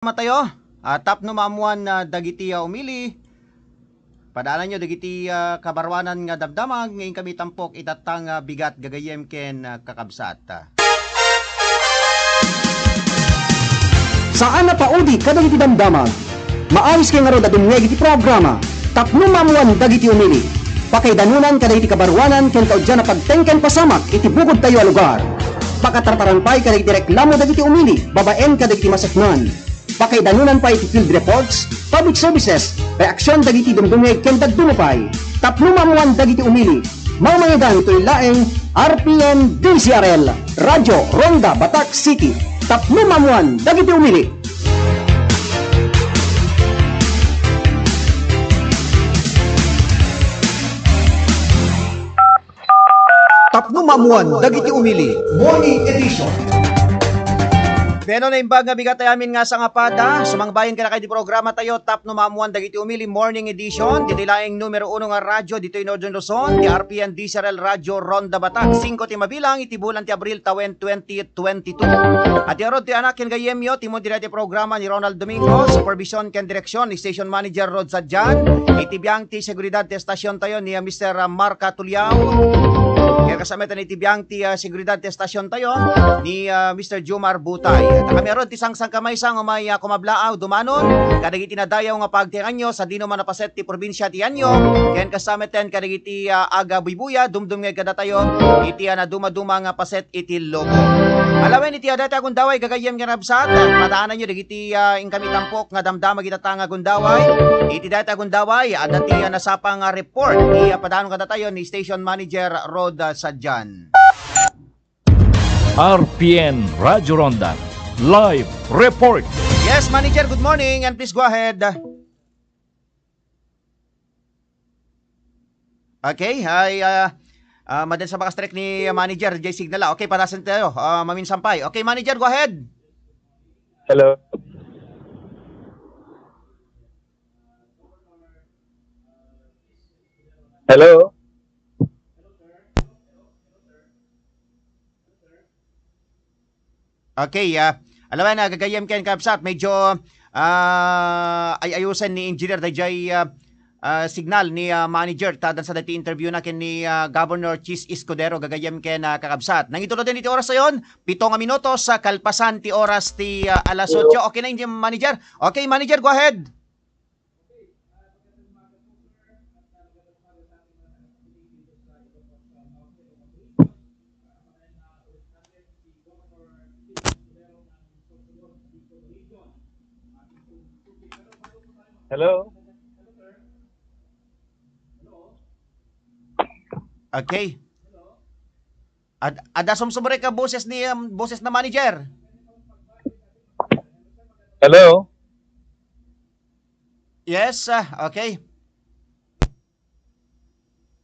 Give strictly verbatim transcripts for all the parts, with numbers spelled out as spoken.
Matayo, ah, tapno maammoan, ah, dagiti, ah, umili. Padaananyo dagiti, ah, kabaruanan nga damdamag nga inkami tampok itatta nga bigat gagayyem ken, ah, kakabsat. Saan a paudi kadagiti damdamag. Maawis kay ngarud a dumngeg iti programa tapno maammoan dagiti umili. Pakaidanonan kadagiti kabaruanan ken kaudian a pagteng ken pasamak iti bukodtayo a lugar. Pakatartaran pay kadagiti reklamo dagiti umili babaen kadagiti maseknan. Pakaidanonan pay iti field reports, public services, reaksion dagiti dumdumngeg ken dadduma pay. Tapno maammoan dagiti umili, mamaedan itoy laeng R P N D C R L, Radyo Ronda Batac City. Tapno maammoan dagiti umili. Tapno maammoan dagiti umili. Morning edition. Bueno, naimbag nga bigat ti amin nga sangapada. Sumangbayen kadakayo ti programa tayo, Tapno Maammoan Dagiti Umili, Morning Edition. Ditoy laeng numero uno nga radyo ditoy Northern Luzon, ti R P N D C R L Radyo Ronda Batac. Singko ti mabilang, iti bulan ti Abril, tawen twenty twenty-two. Iti arod ti anak ken gayyemyo, timon ti dayta programa ni Ronald Domingo, supervision ken direksyon ni Station Manager Rod Sadian, iti biang ti seguridad ti estasyon tayo ni, ah, Mister Marca Tuliao. Ken kasama iti biang ti, ah, seguridad ti estasyon tayo ni, ah, Mister Jomar Butay. Kami arod ti sangsangkamaysa nga umay, ah, kumablaaw, dumanon kadagiti nadayaw nga pagtianganyo sadino man a paset ti probinsia ti Anyo, ken kasama ten kadagiti, ah, aga buybuya, dumdumngeg kadatayo iti, ah, nadumaduma nga paset iti Lobo. Alawen iti adda ti agundaway gagayyem ken kabsat, padaananyo dagiti, ah, inkami tampok nga damdamag itatta nga agundaway. Iti dayta agundaway, adda ti, ah, nasapa nga report ti, ah, padanon kadatayo ni Station Manager Rod, ah, Sadian. R P N Radyo Ronda Live Report. Yes, Manager, good morning and please go ahead. Okay, ay, ah, ah, madansa makastrike ni Manager jay signal, ah. Okay, patasen tayo. Ah, maminsan pay. Okay, Manager, go ahead. Hello. Hello. Okay, ah, alawen, ah, gagayyem ken kabsat, medyo, ah, ay-ayusen ni Engineer dayjay, ah, ah, signal ni, ah, Manager ta dansa daytoy interview na ken ni, ah, Governor Chiz Escudero. Gagayyem ken, ah, kakabsat. Nangituloden iti oras tayon, pito nga minutos sa kalpasan ti oras ti, ah, alas otso. Okay na, Engineer Manager? Okay, Manager, go ahead. Hello? Okay. Ad adda sumsumrek a boses ni, um, boses na manager. Hello? Yes, ah, okay.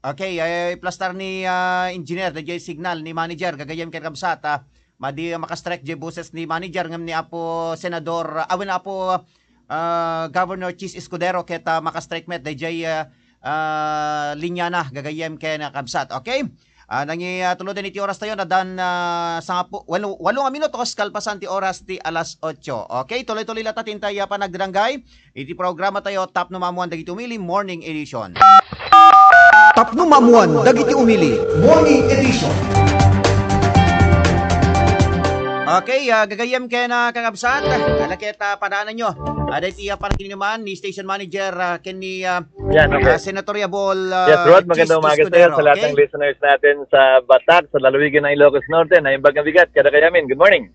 Okay, ay plastar ni, ah, engineer, dayjay signal ni manager, gagayyem ken kabsat, ah, madi makastrike jay boses ni manager ngem ni Apo Senador, ah, awen Apo, ah, Governor Chiz Escudero ket, ah, makastrike met dayjay, ah, ah, linyana, gagayyem ken, ah, kabsat. Okay? Ah, nangi, ah, tuloden iti oras tayo, nadan, ah, sangapu-, walo, walo nga minutos kalpasan ti oras ti alas otso. Okay, tuloy-tuloy latta ti intay a panagdadanggay iti programa tayo, Tapno Maammoan Dagiti Umili, Morning Edition. Tapno Maammoan Dagiti Umili, Morning Edition. Okay, ah, gagayyem ken, ah, kakabsat, ala ket, ah, padaananyo. Ada iti, ah, panaginuman ni Station Manager, ah, ken ni, ah, Yan, okay. ah, Senator Yabol, ah, Yes, Rod, Chiz magandang umaga sa iyo Escudero, sa lahat okay? ng listeners natin sa Batac, sa lalawigan ng Ilocos Norte. Naimbag nga bigat, kada kayamin. Good morning.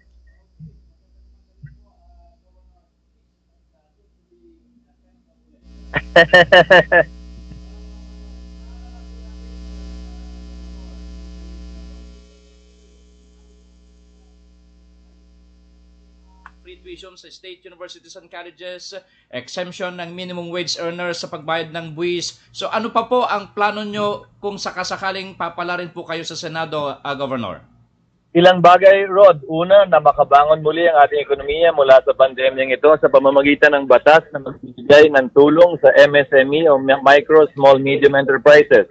Free tuition sa state universities and colleges, exemption ng minimum wage earners sa pagbayad ng buwis. So ano pa po ang plano nyo kung sakasakaling papalarin po kayo sa Senado, ah, Governor? Ilang bagay, Rod. Una, na makabangon muli ang ating ekonomiya mula sa pandemyang ito sa pamamagitan ng batas na magbibigay ng tulong sa M S M E o Micro, Small, Medium Enterprises.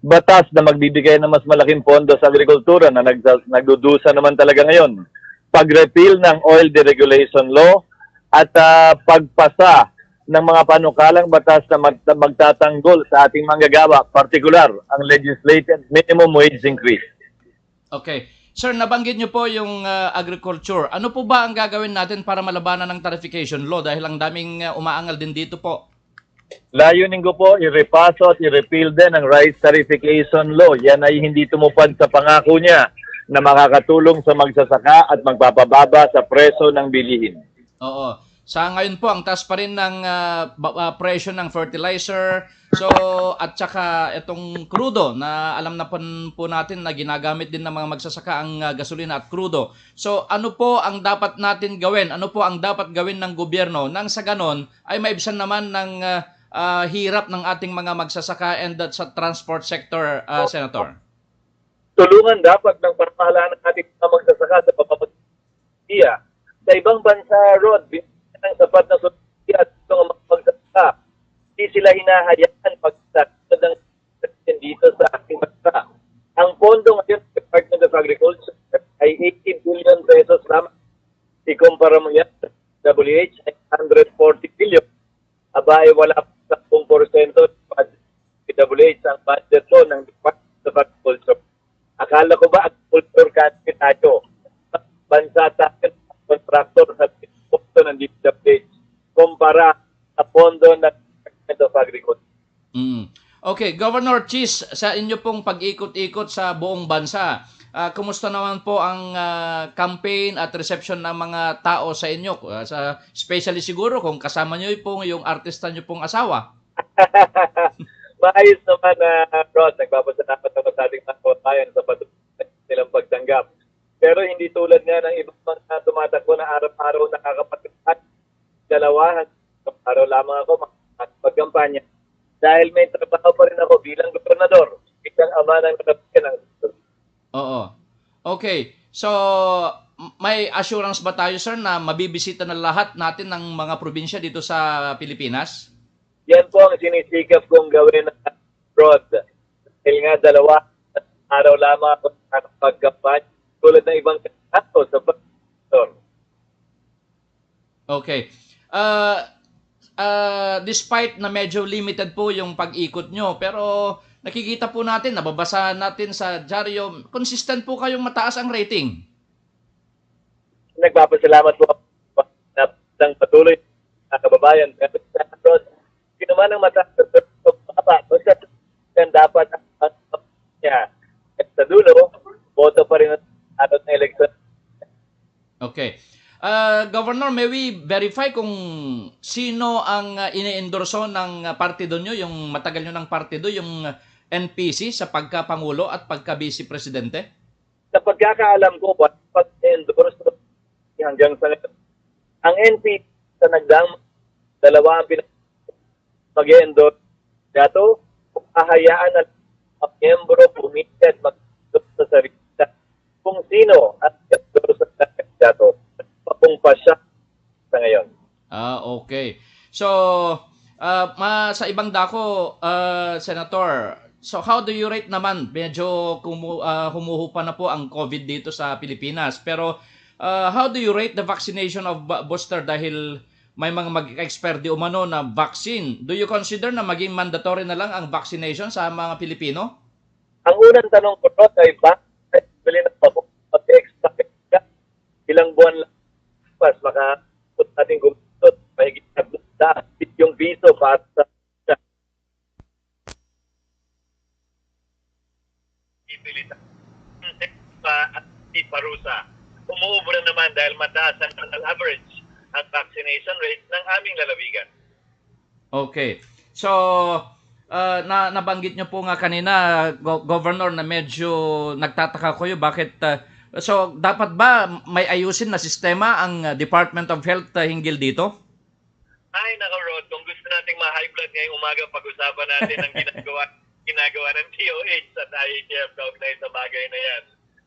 Batas na magbibigay ng mas malaking pondo sa agrikultura na nagsa- nagdudusa naman talaga ngayon. Pag-repeal ng oil deregulation law at, ah, pagpasa ng mga panukalang batas na mag-, magtatanggol sa ating manggagawa, partikular ang legislated minimum wage increase. Okay. Sir, nabanggit niyo po yung, ah, agriculture. Ano po ba ang gagawin natin para malabanan ng tariffication law? Dahil ang daming, ah, umaangal din dito po. Layunin ko po, i-repaso at i-repeal din ang rice tariffication law. Yan ay hindi tumupad sa pangako niya na makakatulong sa magsasaka at magpapababa sa presyo ng bilihin. Oo. Sa ngayon po, ang taas pa rin ng, ah, ba-, ah, presyo ng fertilizer. So, at saka itong krudo na alam na pon-, po natin na ginagamit din ng mga magsasaka ang, ah, gasolina at krudo. So, ano po ang dapat natin gawin? Ano po ang dapat gawin ng gobyerno nang sa ganon ay maibsan naman ng, ah, ah, hirap ng ating mga magsasaka and, ah, sa transport sector, ah, Senator? Tulungan dapat ng pamahalaan ang ating mga magsasaka sa pamamagitan sa ibang bansa, Rod, binigyan ng sapat na subsidiya at itong mga magsasaka. Hindi sila hinahayaan pagkatapos ng dito sa ating bansa. Ang pondo ngayon ng Department of Agriculture ay eighty billion pesos lamang. Ikumpara mo yan sa W H, nine hundred forty billion. Aba, ay wala pa sampung porsyento ng budget ng D P W H ang budget po ng Department of Agriculture. Akala ko ba agriculture country tayo? Bansa tayo, contractor sa pondo ng D P W H kumpara sa pondo ng Department of Agriculture. Mm. Okay, Governor Chis, sa inyo pong pag-ikot-ikot sa buong bansa, ah, kumusta naman po ang, ah, campaign at reception ng mga tao sa inyo? Ah, sa, especially siguro kung kasama niyo po yung artista niyo pong asawa. Maayos naman, ah, Rod. Nagpapasalamat ako sa ating mga kababayan sa patuloy nilang pagtanggap. Pero hindi tulad nga ng ibang mga tumatakbo na araw-araw nakakapagkita. Dalawa, araw lamang ako makakapagkampanya. Dahil may trabaho pa rin ako bilang gobernador, bilang ama ng nabigyan ng Oo. Okay. So, m-, may assurance ba tayo, sir, na mabibisita na lahat natin ng mga probinsya dito sa Pilipinas? Yan po ang sinisikap kong gawin, Rod. Dahil nga dalawa araw lamang ako nakakapagkampanya tulad ng ibang kandidato sa pagkakasyon. Okay. Ah, ah, despite na medyo limited po yung pag-ikot nyo, pero nakikita po natin, nababasa natin sa dyaryo, consistent po kayong mataas ang rating. Nagpapasalamat po ako ng patuloy na kababayan. Pero sa Rod, sino man ang mataas sa baba, basta yan dapat ang niya. At sa dulo, boto pa rin ang araw ng eleksyon. Okay. Ah, Governor, may we verify kung sino ang, ah, ine-endorso ng, ah, partido nyo, yung matagal nyo ng partido, yung N P C sa pagkapangulo at pagka-vice presidente? Sa pagkakaalam ko, wala pag-endorse hanggang sa ngayon. Ang N P C sa nagdaang dalawa ang pinag-endorse. Dato, kung hahayaan na ang miyembro pumili at mag-endorse sa sarili nila kung sino ang endorse ng kandidato, makumpasya sa ngayon. Ah, okay. So, ah, ma-, sa ibang dako, ah, Senator, so how do you rate naman? Medyo kumu-, ah, humuhupa na po ang COVID dito sa Pilipinas. Pero, ah, how do you rate the vaccination of bu-, booster? Dahil may mga mag-expire di umano na vaccine. Do you consider na maging mandatory na lang ang vaccination sa mga Pilipino? Ang unang tanong ko, Rod, ay bakit bili ng pabor? Mag-expire ka. Ilang buwan lang. Mas maka natin gumistot, mahigit na daan yung piso para sa pipilitan. Pa at di parusa. Umuubra naman dahil mataas ang annual average at vaccination rate ng aming lalawigan. Okay. So, ah, na, nabanggit nyo po nga kanina, Go-, Governor, na medyo nagtataka kayo bakit, ah, so, dapat ba may ayusin na sistema ang, ah, Department of Health, ah, hinggil dito? Ay, nako, Rod, kung gusto nating ma-high blood ngayong umaga, pag-usapan natin ang ginagawa, ginagawa ng D O H at I A T F kaugnay sa bagay na yan.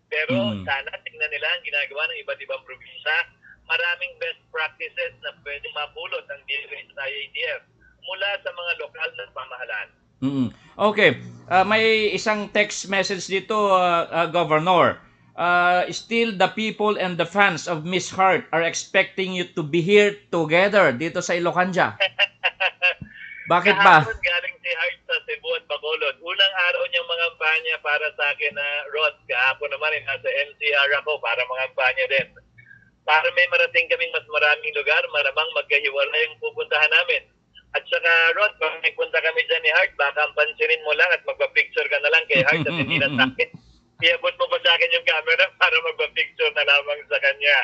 Pero Mm. sana tingnan nila ang ginagawa ng iba't ibang probinsya. Maraming best practices na pwedeng mapulot ang D O H at I A T F mula sa mga lokal na pamahalaan. Mm. Okay. Ah, may isang text message dito, ah, ah, Governor. Uh, still, the people and the fans of Miss Heart are expecting you to be here together dito sa Ilocandia. Bakit ba? Kahapon galing si Heart sa Cebu at Bacolod. Unang araw niyang mangampanya para sa akin na Rod. Kahapon naman ay nasa N C R ako para mangampanya din. Para may marating kaming mas maraming lugar, malamang magkahiwalay ang pupuntahan namin. At saka, Rod, pag nagpunta kami dyan ni Heart, baka ang pansinin mo lang at magpa-picture ka na lang kay Heart at hindi na sa akin. Iabot mo ba sa akin yung camera para magpa-picture na lamang sa kanya?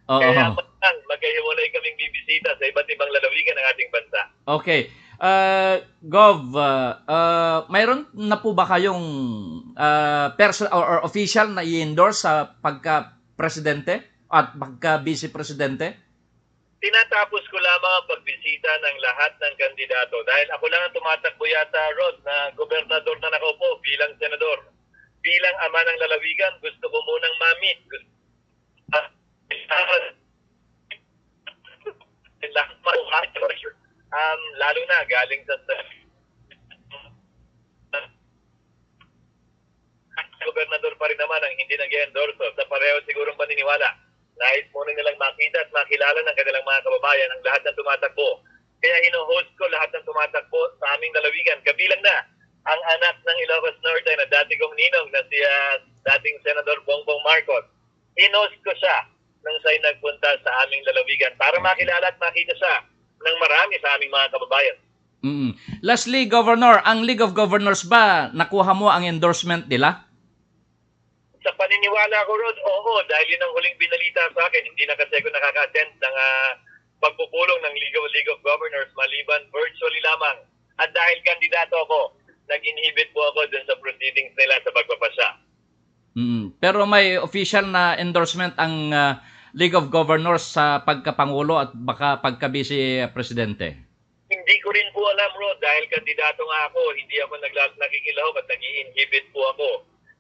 Oo. Kaya malamang magkahiwalay kaming bibisita sa iba't ibang lalawigan ng ating bansa. Okay. Uh, Gov, uh, uh, mayroon na po ba kayong uh, person or, or official na i-endorse sa pagka-presidente at pagka-vice presidente? Tinatapos ko lamang ang pagbisita ng lahat ng kandidato dahil ako lang ang tumatakbo yata, Rod, na gobernador na nakaupo bilang senador. Bilang ama ng lalawigan, gusto ko munang mamit. Gusto, ah, lahat ma-, um, lalo na galing sa, sa gobernador pa rin naman ang hindi nag-endorso sa pareho sigurong paniniwala. Nais muna nilang makita at makilala ng kanilang mga kababayan ang lahat ng tumatakbo. Kaya hino-host ko lahat ng tumatakbo sa aming lalawigan, kabilang na ang anak ng Ilocos Norte na dati kong ninong na si, ah, dating Senador Bongbong Marcos. Hino-host ko siya nung siya'y nagpunta sa aming lalawigan para makilala at makita siya ng marami sa aming mga kababayan. Mm. Lastly, Governor, ang League of Governors ba, nakuha mo ang endorsement nila? Sa paniniwala ko, Rod, oo, dahil yun ang huling binalita sa akin. Hindi na kasi ako nakaka-attend ng, ah, pagpupulong ng League of, League of Governors maliban virtually lamang. At dahil kandidato ako, nag-inhibit po ako dun sa proceedings nila sa pagpapasya. Mm. Pero may official na endorsement ang, ah, League of Governors sa pagkapangulo at baka pagka-vice presidente? Hindi ko rin po alam, Rod, dahil kandidato nga ako, hindi ako nagla-, nakikilahok at nag-i-inhibit po ako.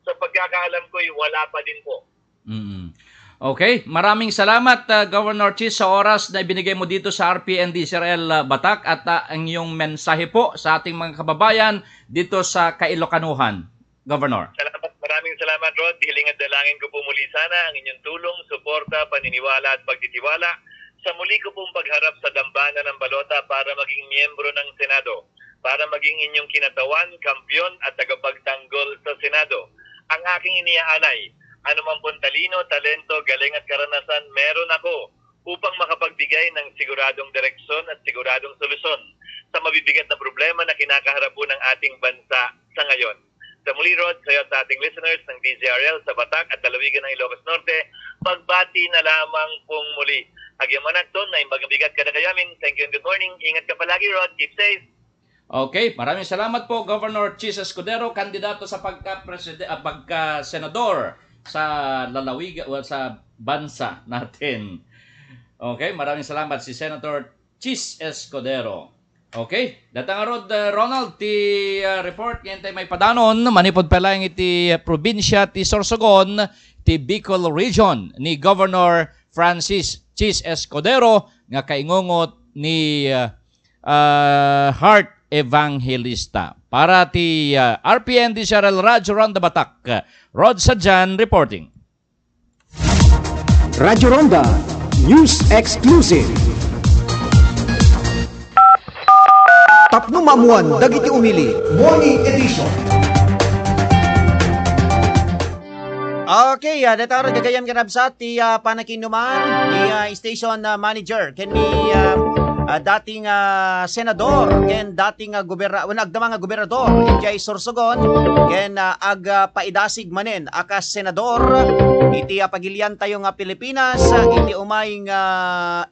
Sa pagkakaalam ko'y wala pa din po. Mm. Okay, maraming salamat, ah, Governor Chiz, sa oras na ibinigay mo dito sa R P N D C R L, ah, Batak at, ah, ang iyong mensahe po sa ating mga kababayan dito sa Kailokanuhan, Governor. Salamat, maraming salamat, Rod. Hiling at dalangin ko po muli sana ang inyong tulong, suporta, paniniwala at pagtitiwala sa muli ko pong pagharap sa dambana ng balota para maging miyembro ng Senado, para maging inyong kinatawan, kampiyon at tagapagtanggol sa Senado. Ang aking iniaalay, anuman pong talino, talento, galing at karanasan meron ako upang makapagbigay ng siguradong direksyon at siguradong solusyon sa mabibigat na problema na kinakaharap po ng ating bansa sa ngayon. Sa muli, Rod, sa iyo at sa ating listeners ng D Z R L sa Batak at lalawigan ng Ilocos Norte, pagbati na lamang pong muli. Agyamanak ton na imbag bigat kada kayamin. Thank you and good morning. Ingat ka palagi, Rod. Keep safe. Okay, maraming salamat po, Governor Chiz Escudero, kandidato sa pagka-preside-, ah, pagka-senador sa lalawigan, well, sa bansa natin. Okay, maraming salamat si Senator Chiz Escudero. Okay, data nga rod, uh, Ronald, ti, uh, report nga intay maipadanon manipud pay laeng iti, uh, probinsya ti Sorsogon, ti Bicol Region ni Governor Francis Chiz Escudero nga kaingungot ni, uh, uh, Heart Evangelista. Para ti, uh, R P N D C R L Radyo Ronda Batak, Rod Sadjan reporting. Radyo Ronda News Exclusive. Tapno maammuan dagiti umili. Morning Edition. Okay, ah, dayta gagayyem ken kabsat ti, ah, panakinuman ni, ah, station, ah, manager ken ni, ah, ah, dating, ah, senador ken dating, ah, goberna-, wenno agdama nga gobernador idiay Sorsogon ken, ah, ag, ah, paidasig manen a kas senador iti, ah, pagiliantayo nga Pilipinas, ah, iti umay nga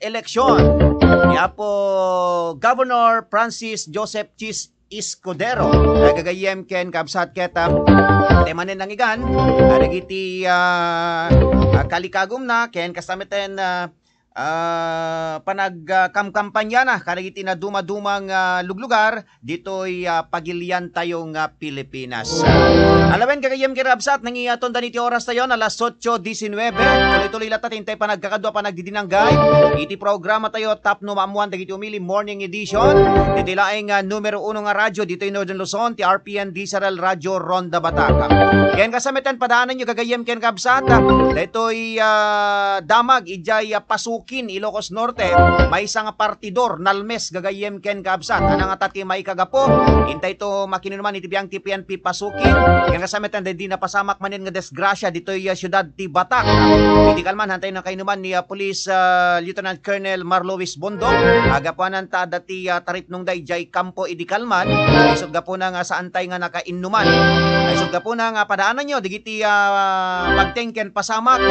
eleksyon ni Apo Governor Francis Joseph Chiz Escudero. Gagayyem ken kabsat ket, ah, ti manen nangigan, ah, dagiti, ah, ah, kalikagumna ken kasta meten, ah, ah, panag, ah, kamkampanyana kadagiti nadumadumang, ah, luglugar ditoy, ah, pagiliantayo nga Pilipinas. Alawen gagayyem ken kabsat, nangiyaton dani ti oras tayo na alas otso diecinuebe. Tuloy-tuloy latta ti intay panagkakadua panagdidinanggay iti programa tayo, Tapno Maammuan Dagiti Umili Morning Edition. Ditoy laeng, ah, numero uno nga radyo ditoy Northern Luzon, ti R P N D Z R L Radyo Ronda Batak. Ken kasameten, padaananyo gagayyem ken kabsat, ah, daytoy, ah, damag idiay, ah, Pasukin, Ilocos Norte, maysa nga partidor nalmes gagayyem ken kabsat. Ania ngata ti maikagapu? Intayto makinunuman iti biang ti P N P Pasukin. Ken kasameten, daydi napasamak manen nga disgrasya ditoy, ah, siudad ti Batak. Idi kalman, hantay nakainuman ni, ah, Police, ah, Lieutenant Colonel Marlois Bondok. Agapuanan ta adda ti, ah, taripnongda idiay kampo idi kalman. Isut' gapuna nga saantay nga nakainnuman. Isut' gapuna nga padaananyo dagiti, ah, pagteng ken pasamak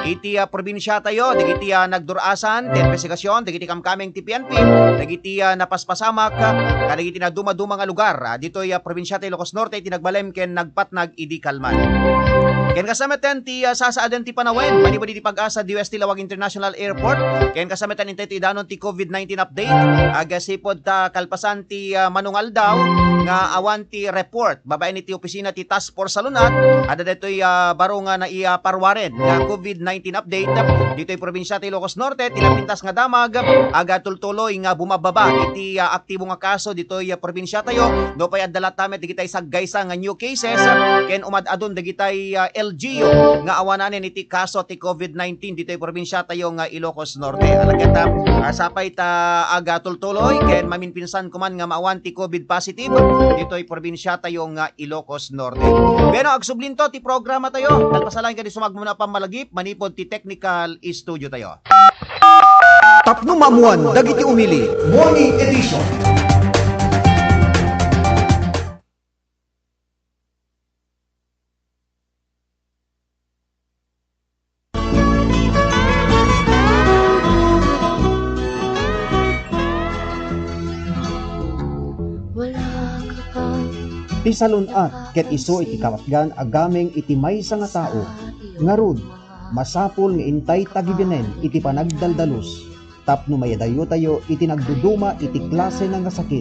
iti, ah, probinsiatayo, dagiti, ah, nagdur-asan ti imbestigasion, dagiti kamkameng ti P N P, dagiti, ah, napaspasamak, ah, kadagiti nadumaduma nga lugar, ah, ditoy, ah, probinsiatayo Ilocos Norte iti nagbalem ken nagpatnag idi kalman. Ken kasameten ti, ah, sasaaden ti panawen, manipud iti Pag-asa D O S T Laoag International Airport, ken kasameten intay ti idanon ti COVID nineteen update, agasipud ta kalpasan ti, ah, manungaldaw nga awan ti report babaen iti opisina ti Task Force sa Lunat, adda daytoy, ah, baro nga naiparuaren nga COVID nineteen update ditoy probinsia ti Ilocos Norte. Ti napintas nga damag, agatultuloy nga bumababa iti, ah, aktibo nga kaso ditoy, ah, probinsia tayo. No pay adda latta met dagitay saggaysa nga new cases, ken umad-adun dagitay, ah, L G U nga awananen iti kaso ti COVID nineteen ditoy probinsia tayo nga Ilocos Norte. Alagad, ah, sapay ta agatultuloy ken maminpinsan koman nga maawan ti COVID positive ditoy probinsia tayo nga Ilocos Norte. Bueno, agsublinto ti programa tayo. Kalpasan laeng kadi sumagmamano a pammalagip manipud ti technical studio tayo. Tapno maammuan dagiti umili, Morning Edition. Ti salun-at ket isu iti kapatgan a gameng iti maysa nga tao. Ngarud, masapul nga intay tagibenen iti panagdaldalus tapno maiyadayotayo iti nagduduma iti klasena nga sakit.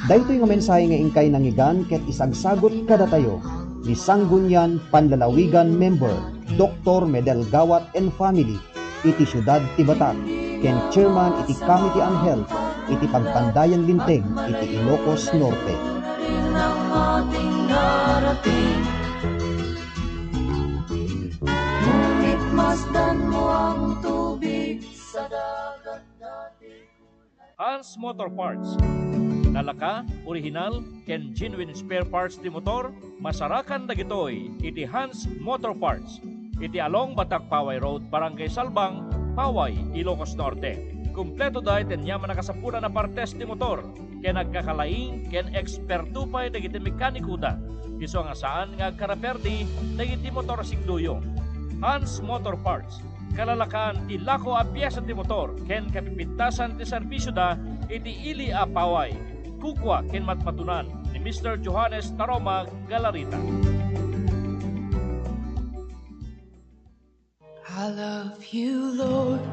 Daytoy nga mensahe nga inkay nangngegan ket isagsagut kadatayo ni Sanggunian Panlalawigan member, Doktor Medel Gawat and family, iti siudad ti Batak, ken chairman iti Committee on Health iti Pagpandayan Linteg iti Ilocos Norte. Ngunit masdan mo ang tubig sa dagat dati. Hans Motor Parts. Lalaka, orihinal, ken genuine spare parts ti motor, masarakan dagitoy iti Hans Motor Parts. Iti along Batak Paway Road, Barangay Salbang, Paway, Ilocos Norte. Kumpleto da iti aniaman a kasapulan a partes ti motor, ken agkakalaing ken eksperto pay dagiti mekanikoda. Isu nga saan nga agkaraperdi dagiti motor a sigdoyo. Hans Motor Parts, kalalakaan ti lako a piesa ti motor ken kapipintasan ti serbisioda iti ili a Paway. Kukua ken matmatunan ni Mister Johannes Taroma Galarita. I love you, Lord.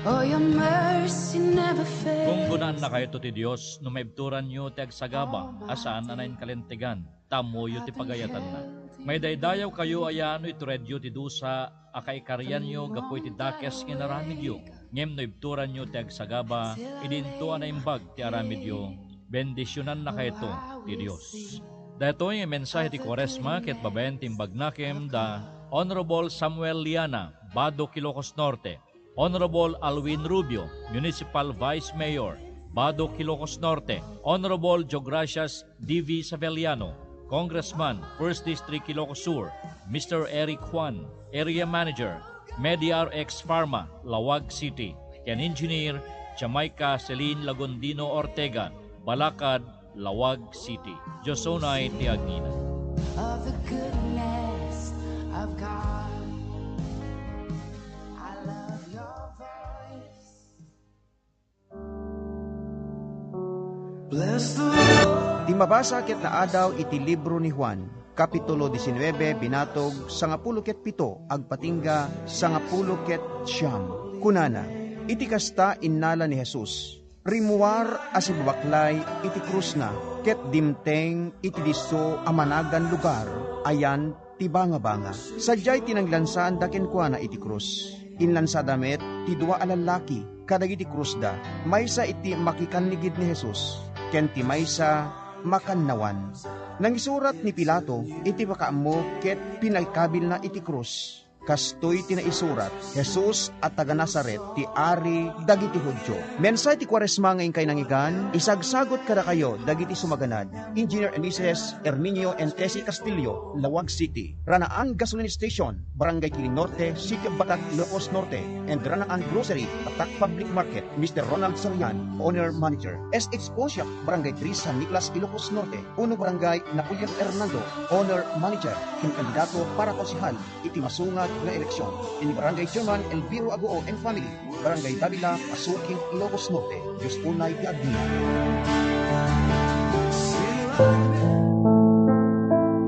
Oh, your mercy never fails. Gunggonaan nakayto ti Dios no maibturanyo ti agsagaba a saan a nainkalintegan, ta ammoyo ti pagayatanna. Maidaydayawkayo aya no ituredyo ti dusa a kaikarianyo gapu iti dakes nga inaramidyo? Ngem no ibturanyo ti agsagaba, idinto a naimbag ti aramidyo, bendisionannakayto ti Dios. Daytoy nga mensahe ti Kuaresma ket babaen ti imbagnakem da Honorable Samuel Liana, Badoc, Ilocos Norte, Honorable Alwin Rubio, Municipal Vice Mayor, Badoc, Ilocos Norte, Honorable Jogracias D V Saveliano, Congressman, First District, Ilocos Sur, Mister Eric Juan, Area Manager, Mediar X Pharma, Laoag City, ken Engineer Jamaica Celine Lagondino Ortega, Balakad, Laoag City. Dios unay ti agngina. Of the goodness of God. I love your voice. Bless the Lord. Ti mabasa ket naadaw iti libro ni Juan. Kapitulo diecinuebe, binatog sangapulo ket pito, agpatingga sangapulo ket siam. Kunana, iti kasta, innala ni Jesus, "Rimmuar a sibabaklay iti krusna, ket dimteng iti disso a managan lugar ayan ti bangabanga." Sadiay ti nanglansaanda kenkuana iti krus. Inlansada met ti dua a lallaki kadagiti krusda, maysa iti makikannigid ni Jesus, ken ti maysa makannawan. Nangisurat ni Pilato iti pakaammo ket pinakabilna iti krus. Kastoy ti naisurat, "Jesus a taga Nazaret, ti Ari dagiti Judio." Mensahe ti Kuaresma nga inkay nangigan, isagsagot kadakayo dagiti sumaganad. Engineer and Missus Herminio and Tessie Castillo, Laoag City. Ranaan Gasoline Station, Barangay Kiling Norte, City of Batac, Ilocos Norte, and Ranaan Grocery, Batac Public Market, Mister Ronald Sarian, Owner Manager. S H Pawnshop, Barangay three, San Nicolas, Ilocos Norte, wenno Barangay Napoleon Hernando, Owner Manager, ken kandidato para konsehal iti masunga nga eleksion, ken ni Barangay Chairman Elviro Agoo and family, Barangay Davila, Pasukin, Ilocos Norte. Dios unay ti agngina.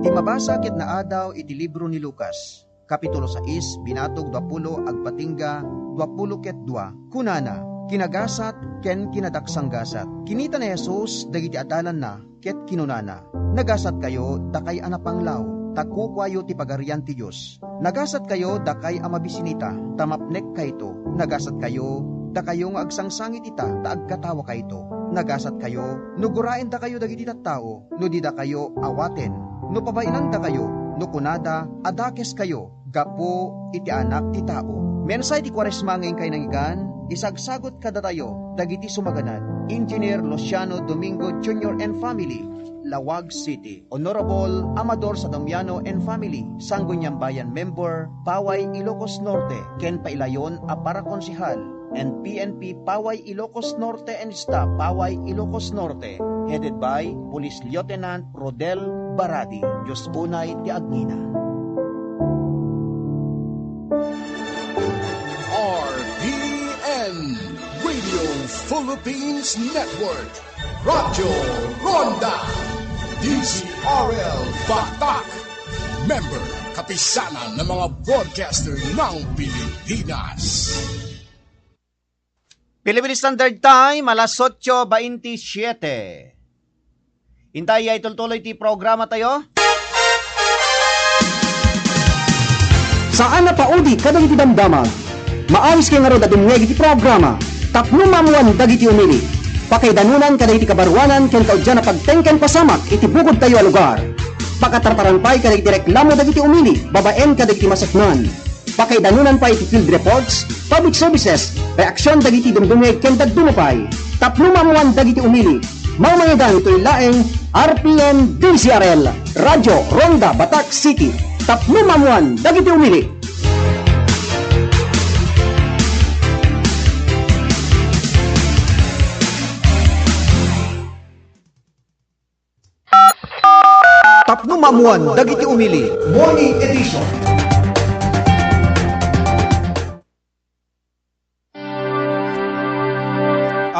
Ti mabasa ket naadaw iti libro ni Lucas, Kapitulo sais, binatog duapulo, agpatingga duapulo ket dua. Kunana, kinagasat ken kinadaksanggasat. Kinita ni Jesus dagiti adalanna ket kinunana, "Nagasatkayo, dakay a napanglaw, ta kukuayo ti Pagarian ti Dios. Nagasatkayo, dakay a mabisinita, ta mapnekkayto. Nagasatkayo, dakayo nga agsangsangit ita, ta agkatawakayto. Nagasatkayo, no guraendakayo dagiti tattao, no didakayo awaten, no pabainandakayo, no kunada a dakeskayo gapu iti Anak ti Tao." Mensahe ti Kuaresma nga inkay nangigan, isagsagot kadatayo dagiti sumaganad. Engineer Luciano Domingo Junior and family, Laoag City. Honorable Amador Sadomiano and family, Sangguniang Bayan member, Paway, Ilocos Norte, ken pailayon a parakonsehal, and P N P Paway, Ilocos Norte, and staff, Paway, Ilocos Norte, headed by Police Lieutenant Rodel Baradi. Dios unay ti agngina. R P N, Radio Philippines Network, Radyo Ronda, D Z R L Batac, member, Kapisanan ng mga Broadcaster ng Pilipinas. Philippine Standard Time, alas otso baintisiete. Intay, itultuloy ti programa tayo. Saan a paudi kadagiti damdamag. Maawis kay ngarud a dumngeg iti programa tapno maammoan dagiti umili. Pakaidanunan kadagiti kabaruanan ken kaudian a pagteng ken pasamak iti bukod tayo a lugar. Pakatartaran pay kadagiti reklamo dagiti umili babaen kadagiti maseknan. Pakaidanunan pay iti field reports, public services, reaksion dagiti dumdumngeg ken dadduma pay. Tapno maammoan dagiti umili, mangmangigan itoy laeng R P N D Z R L, Radyo Ronda Batac City. Tapno maammoan dagiti umili. Tapno maammoan dagiti umili. Morning Edition.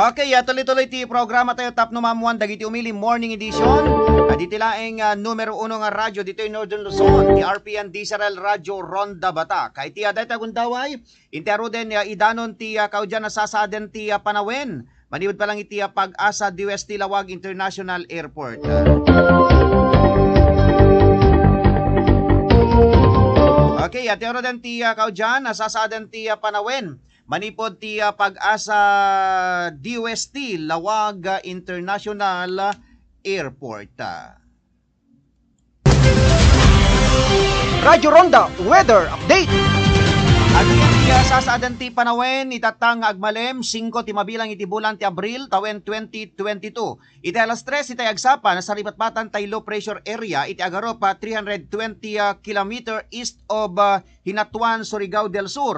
Okay, ah, tuloy-tuloy ti programa tayo, tapno maammoan dagiti umili, Morning Edition. Ah, diti laeng, ah, numero uno nga radyo ditoy Northern Luzon, ti R P N D Z R L Radyo Ronda Batac. Kay ti, ah, dayta gundaway, inti aruden, ah, idanon ti, ah, kaudian a sasaaden ti, ah, panawen. Manipud pa lang iti, ah, Pag-asa D O S T Laoag International Airport. Okay, ah, ti aruden ti, ah, kaudian a sasaaden ti, ah, panawen. Manipud ti, ah, Pag-asa D O S T Laoag, ah, International Airport. Radyo Ronda Weather Update. Adu iti, ah, sasaaden ti panawen, itatta nga agmalem, singko ti mabilang iti bulan ti Abril, tawen twenty twenty-two. Iti alas tres itay agsapa, nasaribatbatan tay low pressure area iti agarup, ah, three hundred twenty, ah, kilometer east of, ah, Hinatuan, Surigao del Sur.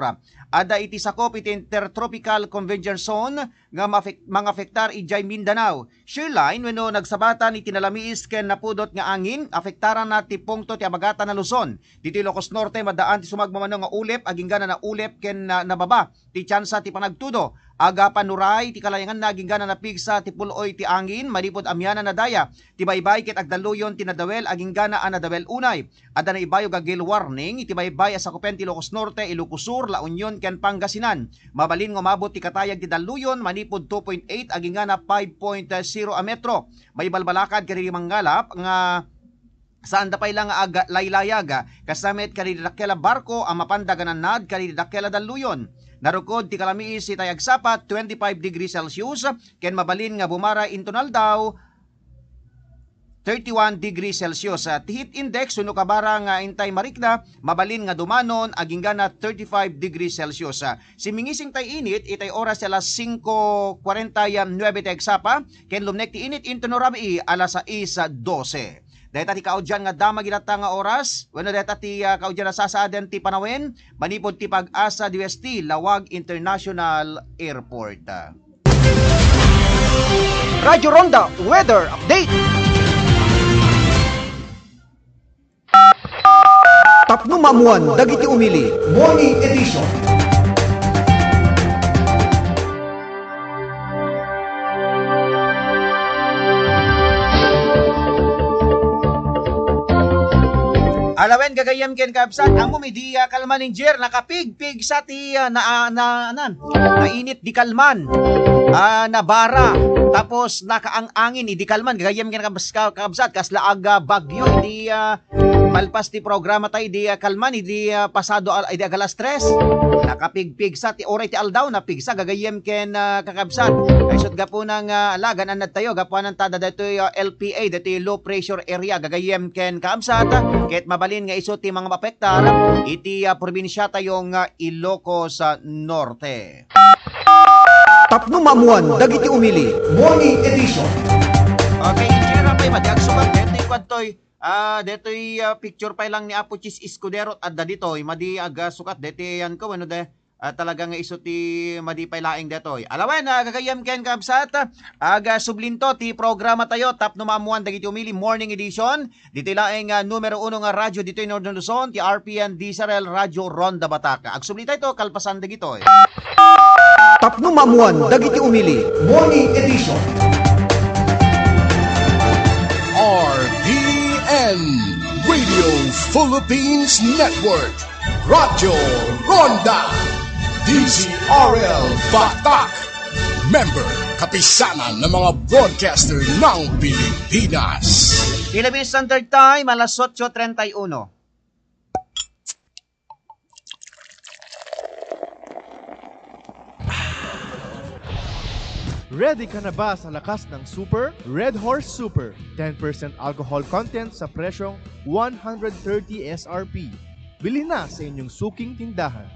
Adda iti sakop iti Intertropical Convergence Zone nga mafek-, mangafektar idiay Mindanao. Shear line wenno nagsabatan iti nalamiis ken napudot nga angin, afektaranna ti pungto ti abagatan a Luzon. Ditoy Ilocos Norte, maddaan ti sumagmamano nga ulep, agingga na naulep ken na-, nababa ti tiansa ti panagtudo. Aga panuray ti kalayanganna agingga na napigsa ti pul-oy ti angin, manipud amianan a daya, ti baybay ket agdalluyon ti nadawel agingga na a nadawel unay. Adda naibayog a gale warning iti baybay a sakupen ti Ilocos Norte, Ilocos Sur, La Union ken Pangasinan. Mabalin nga umabot ti katayag ti dalluyon manipud two point eight agingga na five point zero a metro. Maibalbalakad kadagiti mangngalap nga saanda pay la nga aglaylayag. Kasta met kadagiti dakkel a barko a mapanda nga nannad kadagiti dakkel a dalluyon. Narukod ti kalamiis itay agsapa, twenty-five degrees Celsius, ken mabalin nga bumara inton aldaw, thirty-one degrees Celsius. Ah, ti heat index wenno kabara nga intay marikna, mabalin nga dumanon agingga na thirty-five degrees Celsius. Ah, simmingising tay init itay oras ti alas singko kuarenta y nuebe tay agsapa, ken lumnek ti init inton rabii alas sais dose. Dayta ti kaudian nga damag itatta nga oras, wenno dayta ti, ah, kaudian a sasaaden ti panawen, manipud ti Pag-asa D S T Laoag International Airport. Radyo Ronda Weather Update. Tapno maammuan dagiti umili. Morning Edition. Alawen, gagayyem ken kabsat, ammom idi, ah, kalman, Injer, nakapigpigsa ti, ah, na, ah, na, anan, nainit di kalman. Ah, nabara. Tapos nakaang-angin idi kalman, gagayyem ken kabs-, ka-, kabsat, kasla aga bagyo idi, ah, malpas ti programa tayo idi, ah, kalman idi, ah, pasado al-, idi aga alas tres. Nakapigpigsa ti oray ti aldaw, napigsa gagayyem ken, ah, kakabsat. Ay, isut' gapuna nga, ah, ala, gan-annad tayo, gapuanan ta adda daytoy, ah, L P A, daytoy low pressure area, gagayyem ken kakabsat, ket mabalin nga isu ti mangapektar iti, ah, probinsia tayo nga Ilocos, ah, Norte. Tapno maammuan dagiti umili. Morning Edition. Okay, Injer, apay, madi agsukat daytoy kuadtoy, ah, daytoy, ah, picture pay lang ni Apo Chis Escudero adda ditoy, madi agsukat daytoy yan ko, wenno de, ah, talaga nga isu ti madi pay laeng daytoy. Alawen, ah, gagayyem ken kabsat, aga sublinto ti programa tayo, tapno maammuan dagiti umili, Morning Edition. Ditoy laeng, ah, numero uno nga radyo ditoy Northern Luzon, ti R P N D Z R L Radyo Ronda Batak. Agsubli tayo kalpasan dagitoy. Tapno maammuan dagiti umili. Morning Edition. R P N Radio Philippines Network. Radyo Ronda. D Z R L Batak. Member, Kapisanan ng mga Broadcaster ng Pilipinas. Philippine Standard Time, alas otso treinta y uno. Ready ka na ba sa lakas ng Super? Red Horse Super, ten percent alcohol content sa presyong one hundred thirty S R P. Bilhin na sa inyong suking tindahan.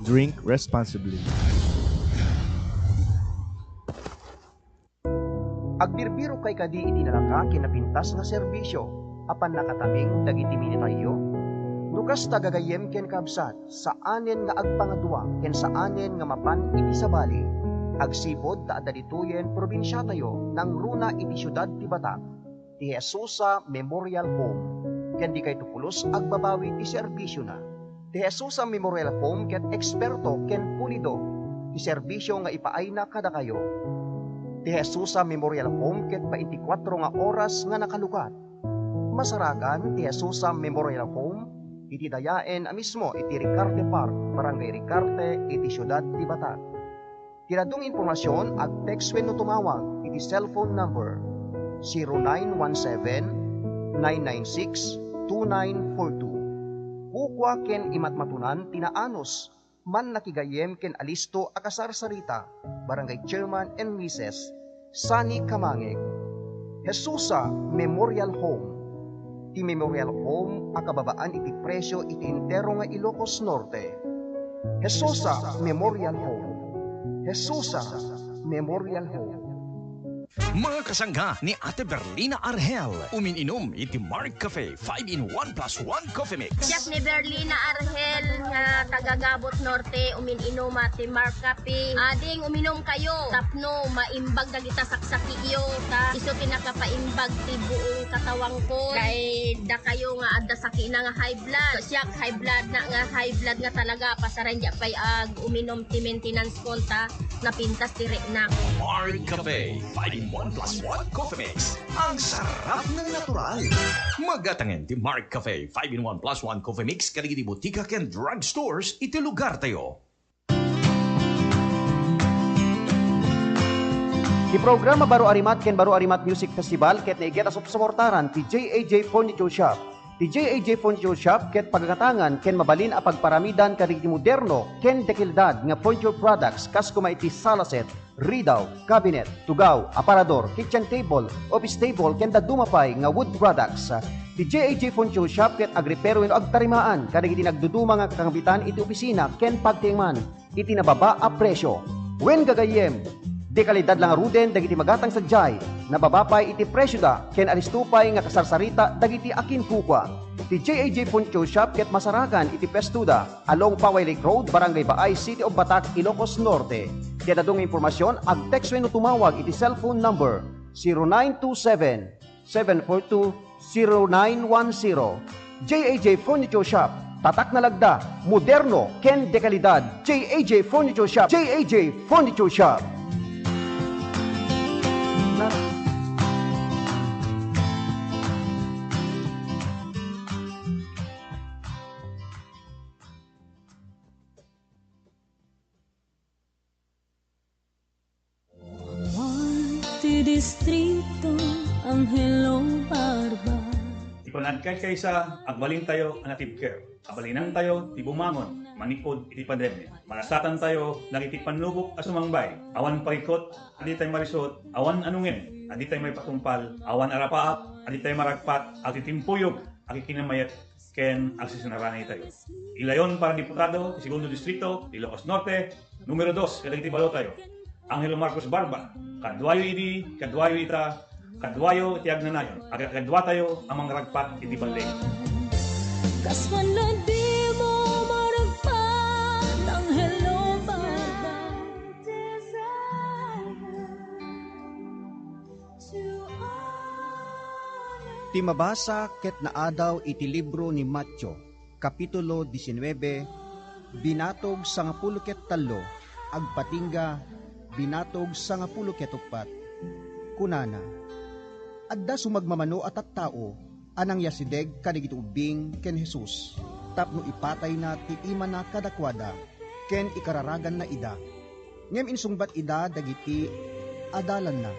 Drink responsibly. Agbirbirokay kadi iti nalaka ken napintas nga serbisio a pannakataming dagiti minitayyo? No kasta, gagayyem ken kabsat, saanen nga agpangadua ken saanen nga mapan iti sabali, agsipud ta adda ditoyen probinsiatayo nangruna iti siudad ti Batak, ti Jesusa Memorial Home, ken dikayto pulos agbabawi ti serbisiona. Ti Jesusa Memorial Home ket eksperto ken pulido ti serbisio nga ipaayna kadakayo. Ti Jesusa Memorial Home ket baintikwatro nga oras nga nakalukat. Masarakan ti Jesusa Memorial Home iti dayaen a mismo iti Ricarte Park, Barangay Ricarte, iti siudad ti Batak. Ti dadduma nga impormasion, ag-text wenno tumawag iti cellphone number zero nine one seven, nine nine six, two nine four two. Kukua ken imatmatunan ti naanus, mannakigayyem ken alisto a kasarsarita, Barangay Chairman and Missus Sunny Kamangeg. Jesusa Memorial Home. Ti Memorial Home a kababaan iti presio iti entero nga Ilocos Norte. Jesusa Memorial Home. Jesusa Memorial Home. Mga kasangga ni Ate Berlina Arhel, umin-inom iti Mark Cafe five-in-one plus one Coffee Mix. Siak ni Berlina Arhel nga taga Gabot Norte, umin-inom ti Mark Cafe. Ading uminom kayo, tapno maimbag dagita saksakiyo, ta isu ti nakapaimbag ti buong katawangko. Kay dakayo nga adda sakina nga high blood. Siak high blood na nga high blood nga talaga, pasaren di pay ag uminom ti maintenance ko ta napintas ti rekna. Mark Cafe, five-in-one plus one Coffee Mix. Ang sarap ng natural. Magatangen ti Mark Cafe five-in-one plus one Coffee Mix kadagiti botika ken drugstores iti lugartayo. Ti programa Baro a Rimat ken Baro a Rimat Music Festival ket naiget a supsuportaran ti J A J Furniture Shop. Ti J A J Furniture Shop ket pagagatangan ken mabalin a pagparamidan kadagiti moderno ken dekalidad nga furniture products kas koma iti sala set, ridaw, cabinet, tugaw, aparador, kitchen table, office table, ken dadduma pay nga wood products. Ti J A J Furniture Shop ket agrepero wenno agtarimaan kadagiti nagduduma nga kakambitan iti opisina ken pagtiengman iti nababa a presio. Wen gagayyem, dekalidad la ngaruden dagiti magatang sadiay, nababa pay iti presioda ken alisto pay nga kasarsarita dagiti akinkukua. Ti J A J Furniture Shop ket masarakan iti pwestoda along Paway Lake Road, Barangay Baay, City of Batac, Ilocos Norte. Ti adu nga impormasion, ag-text wenno tumawag iti cellphone number zero nine two seven, seven four two, zero nine one zero. J A J Furniture Shop, tatak nga lagda, moderno, ken dekalidad. J A J Furniture Shop, J A J Furniture Shop. Ti Distrito Angelo Barba. Ti panagkaykaysa, agbalintayo a natibker. Abalinantayo ti bumangon manipud iti pandemia. Marasatantayo dagiti pannubok a sumangbay. Awan parikut a ditay marisut, awan anungen a ditay maipatungpal, awan arapaap a ditay maragpat, agtitimpuyog a kikinamayat ken agsisinaranaytayo. Ilayon para diputado ti Segundo Distrito, Ilocos Norte, numero dos kadagiti balotayo, Angelo Marcos Barba, kaduayo idi, kaduayo ita, kaduayo ti agnanayon, agkakaduatayo a mangragpat iti balay. Kas manladi mo maragpat, Angelo Barba. Ti mabasa ket naadaw iti libro ni Mateo, Kapitulo diecinuebe, binatog sangapulo ket tallo, agpatingga, binatog sangapulo ket uppat. Kunana, adda sumagmamano a tattao a nangyasideg kadagiti ubbing ken Jesus tapno ipatayna ti imana kadakuada ken ikararaganna ida. Ngem insungbat ida dagiti adalanna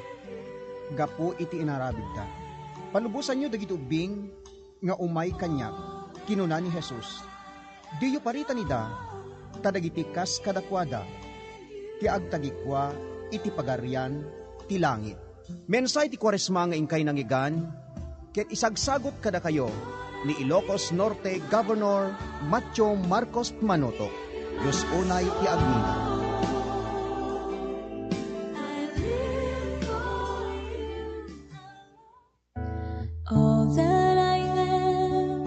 gapu iti inaramidda. Palubosanyo dagiti ubbing nga umay kaniak, kinuna ni Jesus. Diyo paritan ida, ta dagiti kas kadakuada ti agtagikua iti Pagarian ti Langit. Mensahe ti Kuaresma nga inkay nangigan, ket isagsagut kadakayo ni Ilocos Norte Governor Mateo Marcos Manotoc. Dios unay ti agmina. All that I am,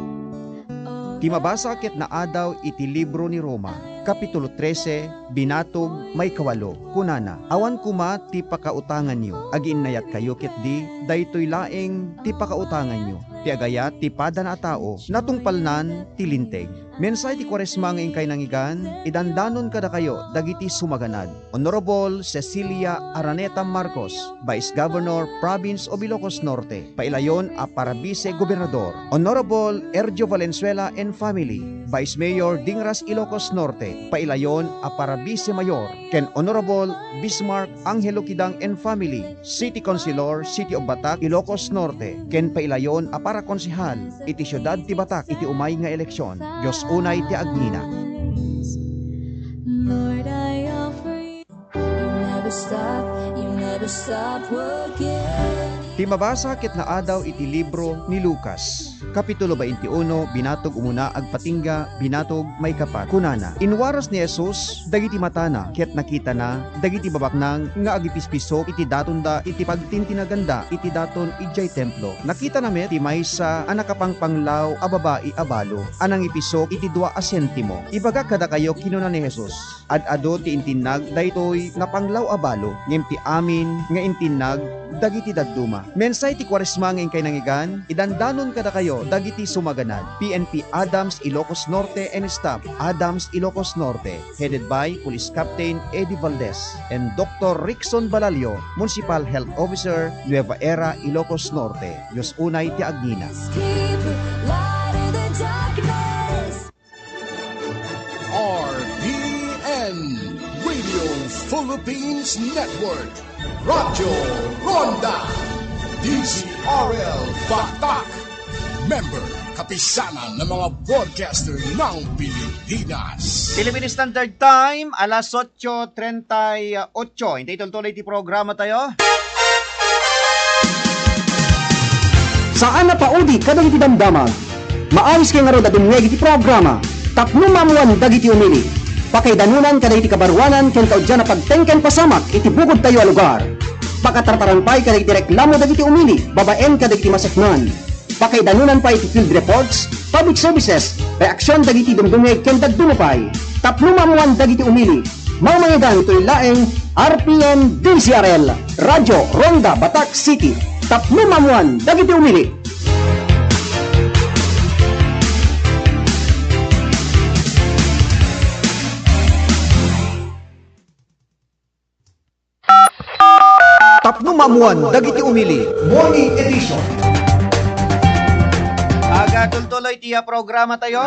all Ti mabasa ket naadaw iti libro ni Roma, Kapitulo trese, binatog maikawalo. Kunana, awan koma ti pakautanganyo. Agiinnayatkayo ketdi, daytoy laeng ti pakautanganyo. Ti agayat ti padana a tao, natungpalnan ti Linteg. Mensahe ti Kuaresma nga inkay nangigan, idandanon kadakayo dagiti sumaganad. Honorable Cecilia Araneta Marcos, Vice Governor, Province of Ilocos Norte, pailayon a para Vice Gobernador. Honorable Ergio Valenzuela and family, Vice Mayor, Dingras, Ilocos Norte, pailayon a para Vice Mayor, ken Honorable Bismarck Angelo Kidang and family, City Councilor, City of Batac, Ilocos Norte, ken pailayon a para konsehal iti siudad ti Batac iti umay nga eleksyon. Dios unay ti agngina. Lord, I offer you. You never stop, you never stop working. Ti mabasa ket naadaw iti libro ni Lucas. Kapitulo twenty-one, binatog umuna, agpatingga, binatog maikapat. Kunana, inwaras ni Jesus dagiti matana, ket nakitana dagiti babaknang nga agipispisok iti datonda iti pagtintinaganda iti daton idiay templo. Nakitana met ti maysa a nakapangpanglaw a babai a balo a nangipisok iti dua a sentimo. Ibagak kadakayo, kinuna ni Jesus. Ad-adu ti intinnag daytoy nga panglaw a balo, ngem ti amin nga intinnag dagiti dadduma. Mensahe ti Kuaresma nga inkay nangngegan, idandanon kadakayo dagiti sumaganad. P N P Adams Ilocos Norte and staff, Adams Ilocos Norte, headed by Police Captain Eddie Valdez and Doctor Rickson Balalio, Municipal Health Officer, Nueva Era, Ilocos Norte. Dios unay ti agnina. R P N, Radio Philippines Network, Radyo Ronda, D Z R L Batak, member, Kapisanan ng mga Broadcaster ng Pilipinas. Philippine Standard Time, alas otso treinta y ocho. Intay tultuloy ti programa tayo. Saan a paudi kadagiti damdamag. Maawis kay ngarud a dumngeg iti programa tapno maammuan dagiti umili. Pakaidanonan kadagiti kabaruanan ken kaudyan a pagteng ken pasamak iti bukodtayo a lugar. Pakatartaran pay kadagiti reklamo dagiti umili babaen kadagiti maseknan. Pakaidanonan pay iti field reports, public services, reaksyon dagiti dumdumngeg ken dadduma pay. Tapno maammuan dagiti umili, mangmangegan itoy laeng R P N D Z R L, Radyo Ronda Batak City. Tapno maammuan dagiti umili. Tapno maammuan dagiti umili, Morning Edition. Agatultuloy ti, ah, programa tayo.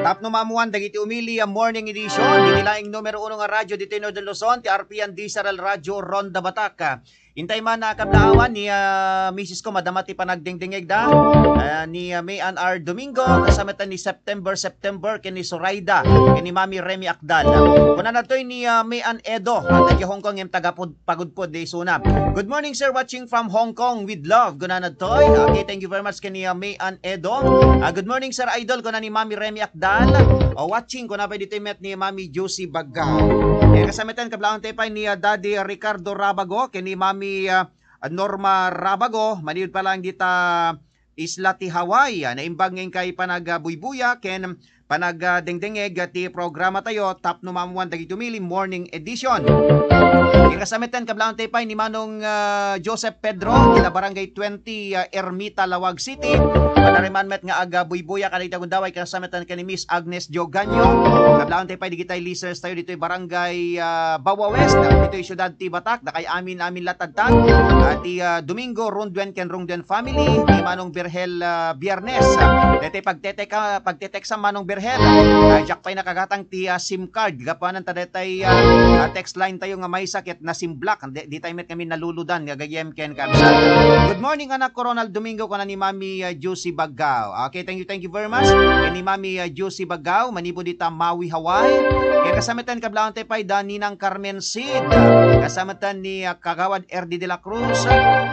Tapno maammuan dagiti umili, ah, Morning Edition. Diti laeng numero uno nga radyo ditoy Northern Luzon, ti R P N D Z R L Radyo Ronda Batak. Intay man, ah, kablaawan ni, ah, misis ko, madama ti panagdengdengegda, ah, ni, ah, May Ann R. Domingo, kasama ta ni September, September, ken ni Zoraida, ken ni Mami Remy Akdal. Kunana toy ni, ah, May Ann Edo, ah, taga Hong Kong, ngem taga Pud-, Pagudpud, di isuna. "Good morning, sir. Watching from Hong Kong with love." Kunana toy. Okay, thank you very much ken ni, ah, May Ann Edo. Ah, "Good morning, Sir Idol," kuna ni Mami Remy Akdal. O, watching, kuna pay ditoy met ni Mami Josie Bagao. Ken kasama tayo, kablaawan tayo pay ni, ah, Daddy Ricardo Rabago, ken ni Mami, ah, Norma Rabago, maniud pa lang dita isla ti Hawaii. Ah, naimbag nga inkay panag, ah, buybuya, ken panag, ah, dengdengeg, ah, ti programa tayo, tapno maammuan dagiti umili, Morning Edition. Ken kasama tayo, kablaawan tayo pay ni Manong, ah, Joseph Pedro, dita Barangay twenty, ah, Ermita, Laoag City. Manariman met nga aga buybuya kadagiti gundaway, kasama tayo ken ni Miss Agnes Dioganio. Kablaawan tayo pay dagiti listeners tayo ditoy Barangay, ah, Bawa West, ditoy siudad ti Batak, dakay amin-amin latadtan. Ah, ti, ah, Domingo, Ronduen ken Rongduen family, ni Manong Berhel, ah, Biernes. Ah, daytoy pagtetek-, ah, pagteteksam, Manong Berhel. Ah, diak pay nakagatang ti, ah, SIM card. Gapuanan ta daytoy, ah, ah, text line tayo nga maysa ket nasimblak. Di, di tayo met kami naluludan nga gayyem ken kabsat. "Good morning, anak ko, Ronald Domingo," kuna ni Mami, ah, Josie Bagao. Okay, thank you, thank you very much. Ken ni Mami, ah, Josie Bagao, manipud dita Maui, Hawaii. Ken kasama tayo, kablaawan tayo pay da Ninang Carmen Sid. Kasama tayo ni, ah, Kagawad Erdi de la Cruz,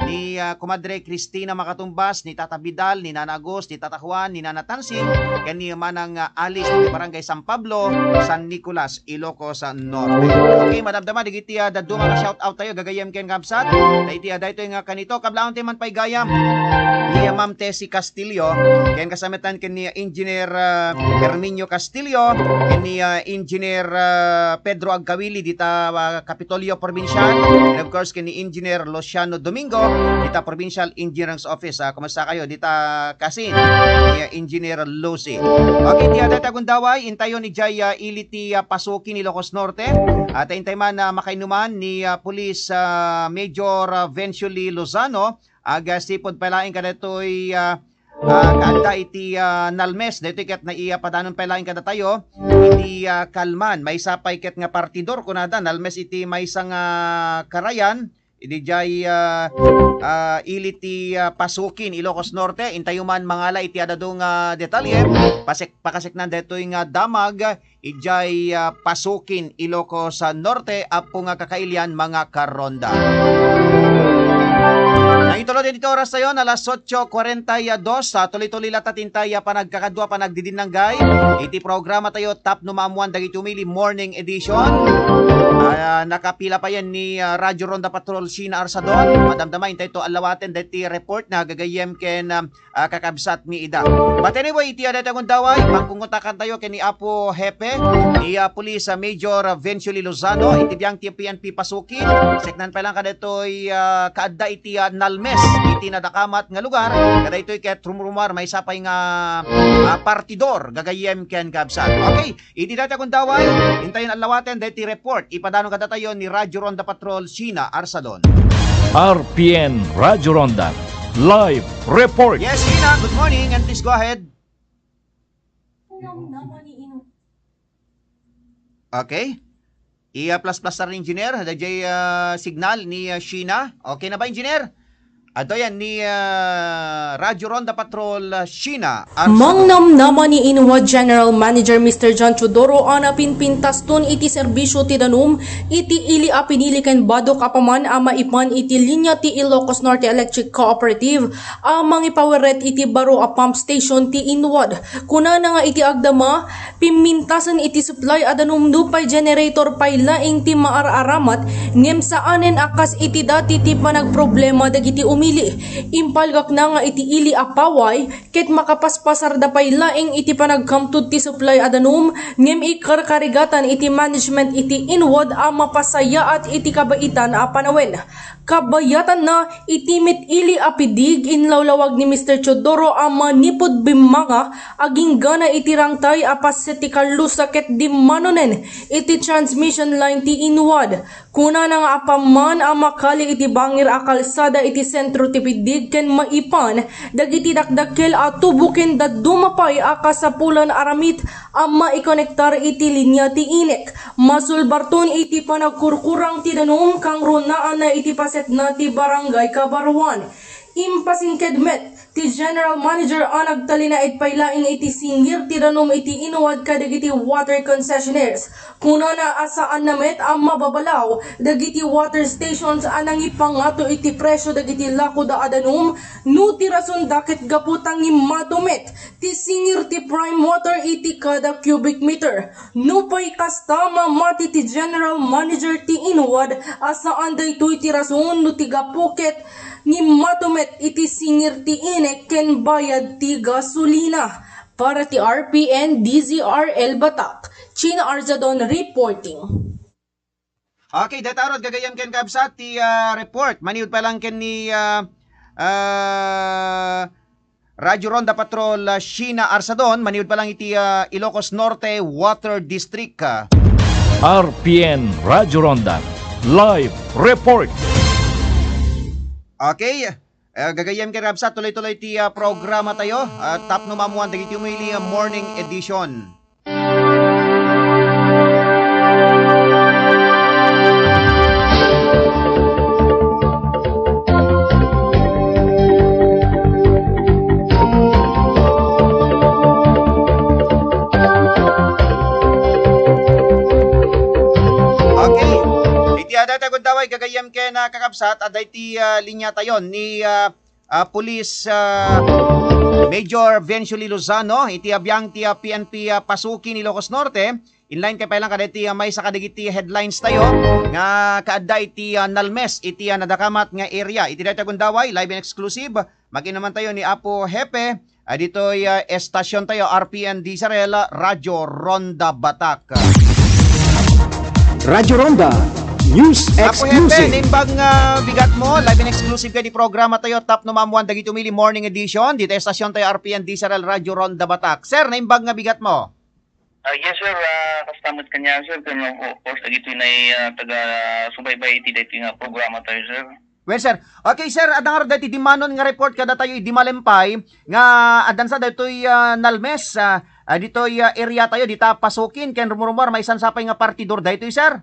ni, ah, Kumadre Cristina Makatumbas, ni Tata Vidal, ni Nana Agus, ni Tata Juan, ni Nana Tansin, ken ni Manang, ah, Alice, dita Barangay San Pablo, San Nicolas, Ilocos, ah, Norte. Okay, madamdama dagiti, ah, dadduma nga shout out tayo, gagayyem ken kabsat. Daytoy, ah, daytoy nga kanito, kablaawan tayo man pay gayam ni, ah, Ma'am Tessie Castillo, ken kasama tayo ken ni, ah, Engineer, ah, Herminio Castillo, ken ni, ah, Engineer, ah, Pedro Agkawili dita, ah, Kapitolyo Provincial, and of course, ken ni Engineer Luciano Domingo dita Provincial Engineering Office. Ah, kumusta kayo dita, kasin? Ni, ah, Engineer Lucy. Okay, ti adda ti agundaway, intayon idiay, ah, ili ti, ah, Pasukin, Ilocos Norte. At intay man, ah, makainuman ni, ah, Police, ah, Major, ah, Vencio Lee Lozano, aga sipod pay laeng kadatoy, ah, ah, kaadda iti, ah, nalmes. Daytoy ket naiya padanon pay laeng kadatayo iti, ah, kalman. Maysa pay ket nga partidor, kunada, nalmes iti maysa nga karayan, idiay, ah, ah, ili ti, ah, Pasukin, Ilocos Norte. Intayo man mangala iti adadu nga detalye. Pasek-, pakaseknan daytoy nga damag idiay, ah, Pasukin, Ilocos, ah, Norte, apo nga kakailian, mga karonda. Nangituloy ditoy oras tayo, alas otso kuarenta y dos. Ah, tuloy-tuloy latta ti intay a panagkakadua, panagdidinnanggay iti programa tayo, Tapno Maammuan Dagiti Umili Morning Edition. Ah, nakapila pa yan ni, ah, Radyo Ronda Patrol Sheena Arsadon. Madamdama intay to alawaten deti report na gagayyem ken, ah, ah, kakabsat mi ida. But anyway, iti adda tayo gundaway, pangkungutakan tayo ken ni Apo Hepe, ni, ah, Police, ah, Major, ah, Vencio Lozano, iti biang ti P N P Pasukin. Seknan pa lang kadatoy, ah, kaadda iti, ah, nalmes iti nadakamat nga lugar. Kadaytoy ket rumrumar, maysa pay nga, ah, partidor, gagayyem ken kabsat. Okay, iti dayta gundaway, intayon alawaten daytoy report. Ipadano kadatayo ni Radyo Ronda Patrol, Sheena Arsadon. R P N Radyo Ronda Live Report. Yes, Sheena, good morning and please go ahead. Okay. I-plus-plus ni engineer, dayjay, ah, signal ni, ah, Sheena. Okay na ba, engineer? Adtoy ni, ah, Radyo Ronda Patrol, ah, Sheena Arsadon. Mangnamnama ni Inwad General Manager Mister John Teodoro a napinpintaston iti serbisio ti danum iti ili a pinili ken badok a paman a maipan iti linia ti Ilocos Norte Electric Cooperative a mangipawiret iti baro a pump station ti Inwad. Kunana nga iti agdama, pimmintasen iti supply a danum nupay generator pay laeng ti maar-aramat, ngem saanen a kas iti dati ti panagproblema dagiti umili. Impalgakna nga iti ili a paway, ket makapaspasarda pay laeng iti panagkamtud ti supply a danum, ngem ikarkarigatan iti management iti Inwad a mapasayaat iti kabaitan a panawen. Kabayatanna, iti met ili a pidig, inlawlawag ni Mister Teodoro a manipud bimmanga, aginggana iti rangtay a paset ti Carlosa ket dimmanonen iti transmission line ti Inwad. Kunana nga apaman a makali iti bangir a kalsada iti sentro ti pidig ken maipan dagiti dakdakkel a tubo ken dadduma pay a kasapulan a ramit a maikonektar iti linia ti Inec. Masulbarton iti panagkurkurang ti danum kangrunaanna iti pasetna ti Barangay Kabaruan. Impasingked met ti General Manager a nagtalinaed pay laeng iti singir ti danum iti Inwad kadagiti water concessionaires. Kunana a saanna met a mababalaw dagiti water stations a nangipangato iti presio dagiti lakoda a danum no ti rason da ket gapu ta ngimmato met ti singir ti prime water iti kada cubic meter. Nupay kasta, mamati ti General Manager ti Inwad a saan daytoy ti rason no ti gapu ket ngimmato met iti singir ti Inec ken bayad ti gasolina. Para ti R P N D Z R L Batak, Sheena Arsadon reporting. Okay, dayta rod gagayyem ken kabsat ti, ah, report. Maniud pa lang ken ni, ah, ah, Radyo Ronda Patrol, ah, Sheena Arsadon, maniud pa lang iti, ah, Ilocos Norte Water District, ah. R P N Radyo Ronda Live Report. Okay, ah, gagayyem ken kabsat, tuloy-tuloy ti, ah, programa tayo. Ah, tapno maammuan dagiti umili, ah, morning edition. Okay. Iti adda tayo gundaway, gagayyem ken, ah, kakabsat, adda iti, ah, linia tayo ni, ah, ah, Police, ah, Major Vencio Lozano, iti abiang ti, ah, P N P, ah, Pasukin, Ilocos Norte. Inline tayo pay lang kadagiti, ah, maysa kadagiti headlines tayo nga kaadda iti, ah, nalmes iti, ah, nadakamat nga area. Iti dayta gundaway, live and exclusive. Makinuman tayo ni Apo Hepe, ah, ditoy, ah, estasyon tayo, R P N D Z R L, Radyo Ronda Batak. Radyo Ronda, News Apo Hepe, exclusive. Naimbag nga bigat mo, live and exclusive ka di programa tayo, Tapno Maammuan Dagiti Umili Morning Edition, ditoy estasyon tayo, R P N D Z R L, Radyo Ronda Batak. Sir, naimbag nga bigat mo? Ah, yes, sir. Ah, kasta met kaniak, sir, ken, of course, dagitoy nay, ah, taga-subaybay iti daytoy nga programa tayo, sir. Well, sir. Okay, sir, adda ngarud daytoy dimmanon nga report kadatayo idi malem pay nga addan sa daytoy, ah, nalmes, ah, ah, ditoy, ah, area tayo, dita Pasukin, ken rumurumor, maysa sa pay nga partidor daytoy, sir?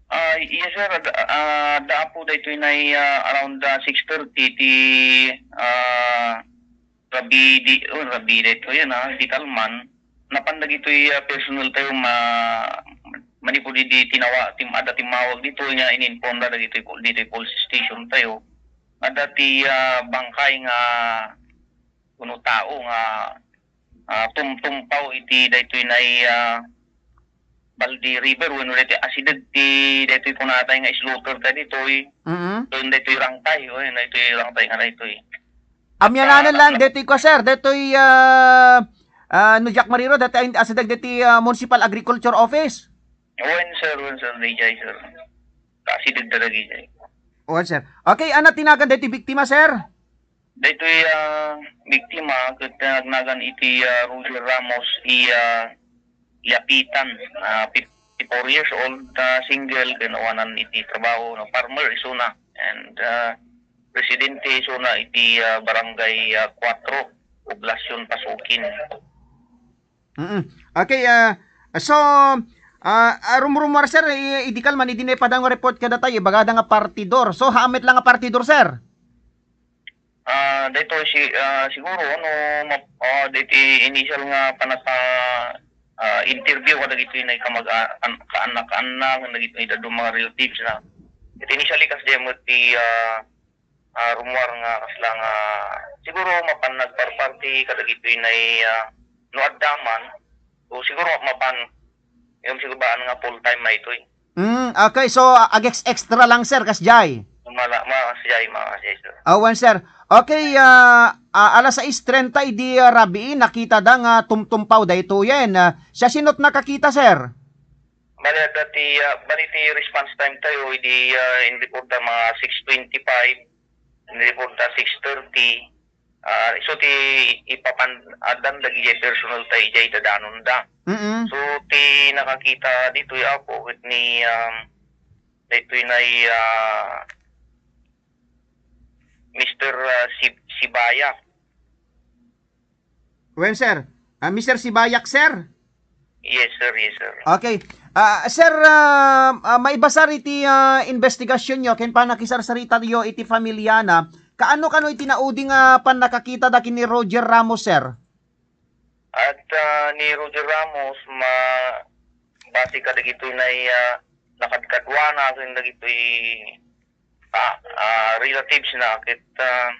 Ah, yes, sir. Adda, ah, adda po daytoy nay, ah, around, ah, six thirty ti, ah, Rabi di, oh, Rabi daytoy, ah, di kalman. Napan dagitoy, ah, personnel tayo ma-, manipud di tinawa-, tim-, adda timmawag ditoy nga in-inform da dagitoy call, ditoy police station tayo. Adda ti, ah, bangkay nga wenno tao nga, ah, tumtumpaw iti daytoy nay, ah, Balde River wenno daytoy asideg ti daytoy kunatay nga slaughter ta ditoy. Mm. Ken daytoy rangtay, o, daytoy rangtay nga daytoy. Amianan lang, daytoy kua, sir, daytoy, ah, ah, no diak marirod, daytoy asideg daytoy, ah, Municipal Agriculture Office. Wen, sir, wen, sir, D J, sir. Asideg ta dagijay. Wen, sir. Okay, ania ti nagan daytoy biktima, sir? Daytoy, ah, biktima ket nagnagan iti, ah, Roger Ramos, iya, Liapitan, ah, fifty-four years old, ah, single, ken awanan iti trabaho, no, farmer isuna, and, ah, residente isuna iti, ah, Barangay, ah, Cuatro, Poblacion Pasukin. Mm. Okay, ah, so, ah, ah, rumrumuar, sir, i-, idi kalman, idi naipadaan nga report kadatayo, ibagada nga partidor. So, haan met la nga partidor, sir? Ah, daytoy si, ah, siguro, ano, ma-, ah, daytoy initial nga panaka-, ah, interview kadagitoy nay kamag-, ah, an-, kaanak-anak, kadagitoy dadduma nga relatives na. Iti initially, kasdiay met ti, ah, ah, rummuar nga kasla nga siguro mapan nagparparti kadagitoy nay, ah, no adda man, o siguro mapan, yung siguro baan nga full time na itoy. Mm, okay. So, ah, ag-ex-, extra lang, sir, kasjay? Mala-, ma-, kasjay, ma-, kasjay, sir. Awan, sir. Okay, ah, ah, alas sais trenta idi, ah, rabii, nakita da nga tumtumpaw daytoyen. Ah, siasino't nakakita, sir? Bali, adda ti, ah, bali ti response time tayo, idi, ah, in-report ta mga six twenty-five, in-report ta six thirty. Ah, isu ti ipapan-, addan dagiti personnel tayo idiay dadanonda. Mm-mm. So, ti nakakita ditoy, apo, ket ni, um, daytoy nay, ah, Mister, ah, Sib-, Sibaya. Wen, sir. Ah, Mister Sibayak, sir? Yes, sir. Yes, sir. Okay. Ah, sir, ah, ah, maibasar iti, ah, investigasyonyo ken panakisarsaritayo iti familiana, kaano kano iti naudi nga pannakakitada ken ni Roger Ramos, sir? At, ah, ni Roger Ramos, ma-, base kadagitoy nay, ah, nakadkaduana ken dagitoy, ah, ah, relatives na ket, ah,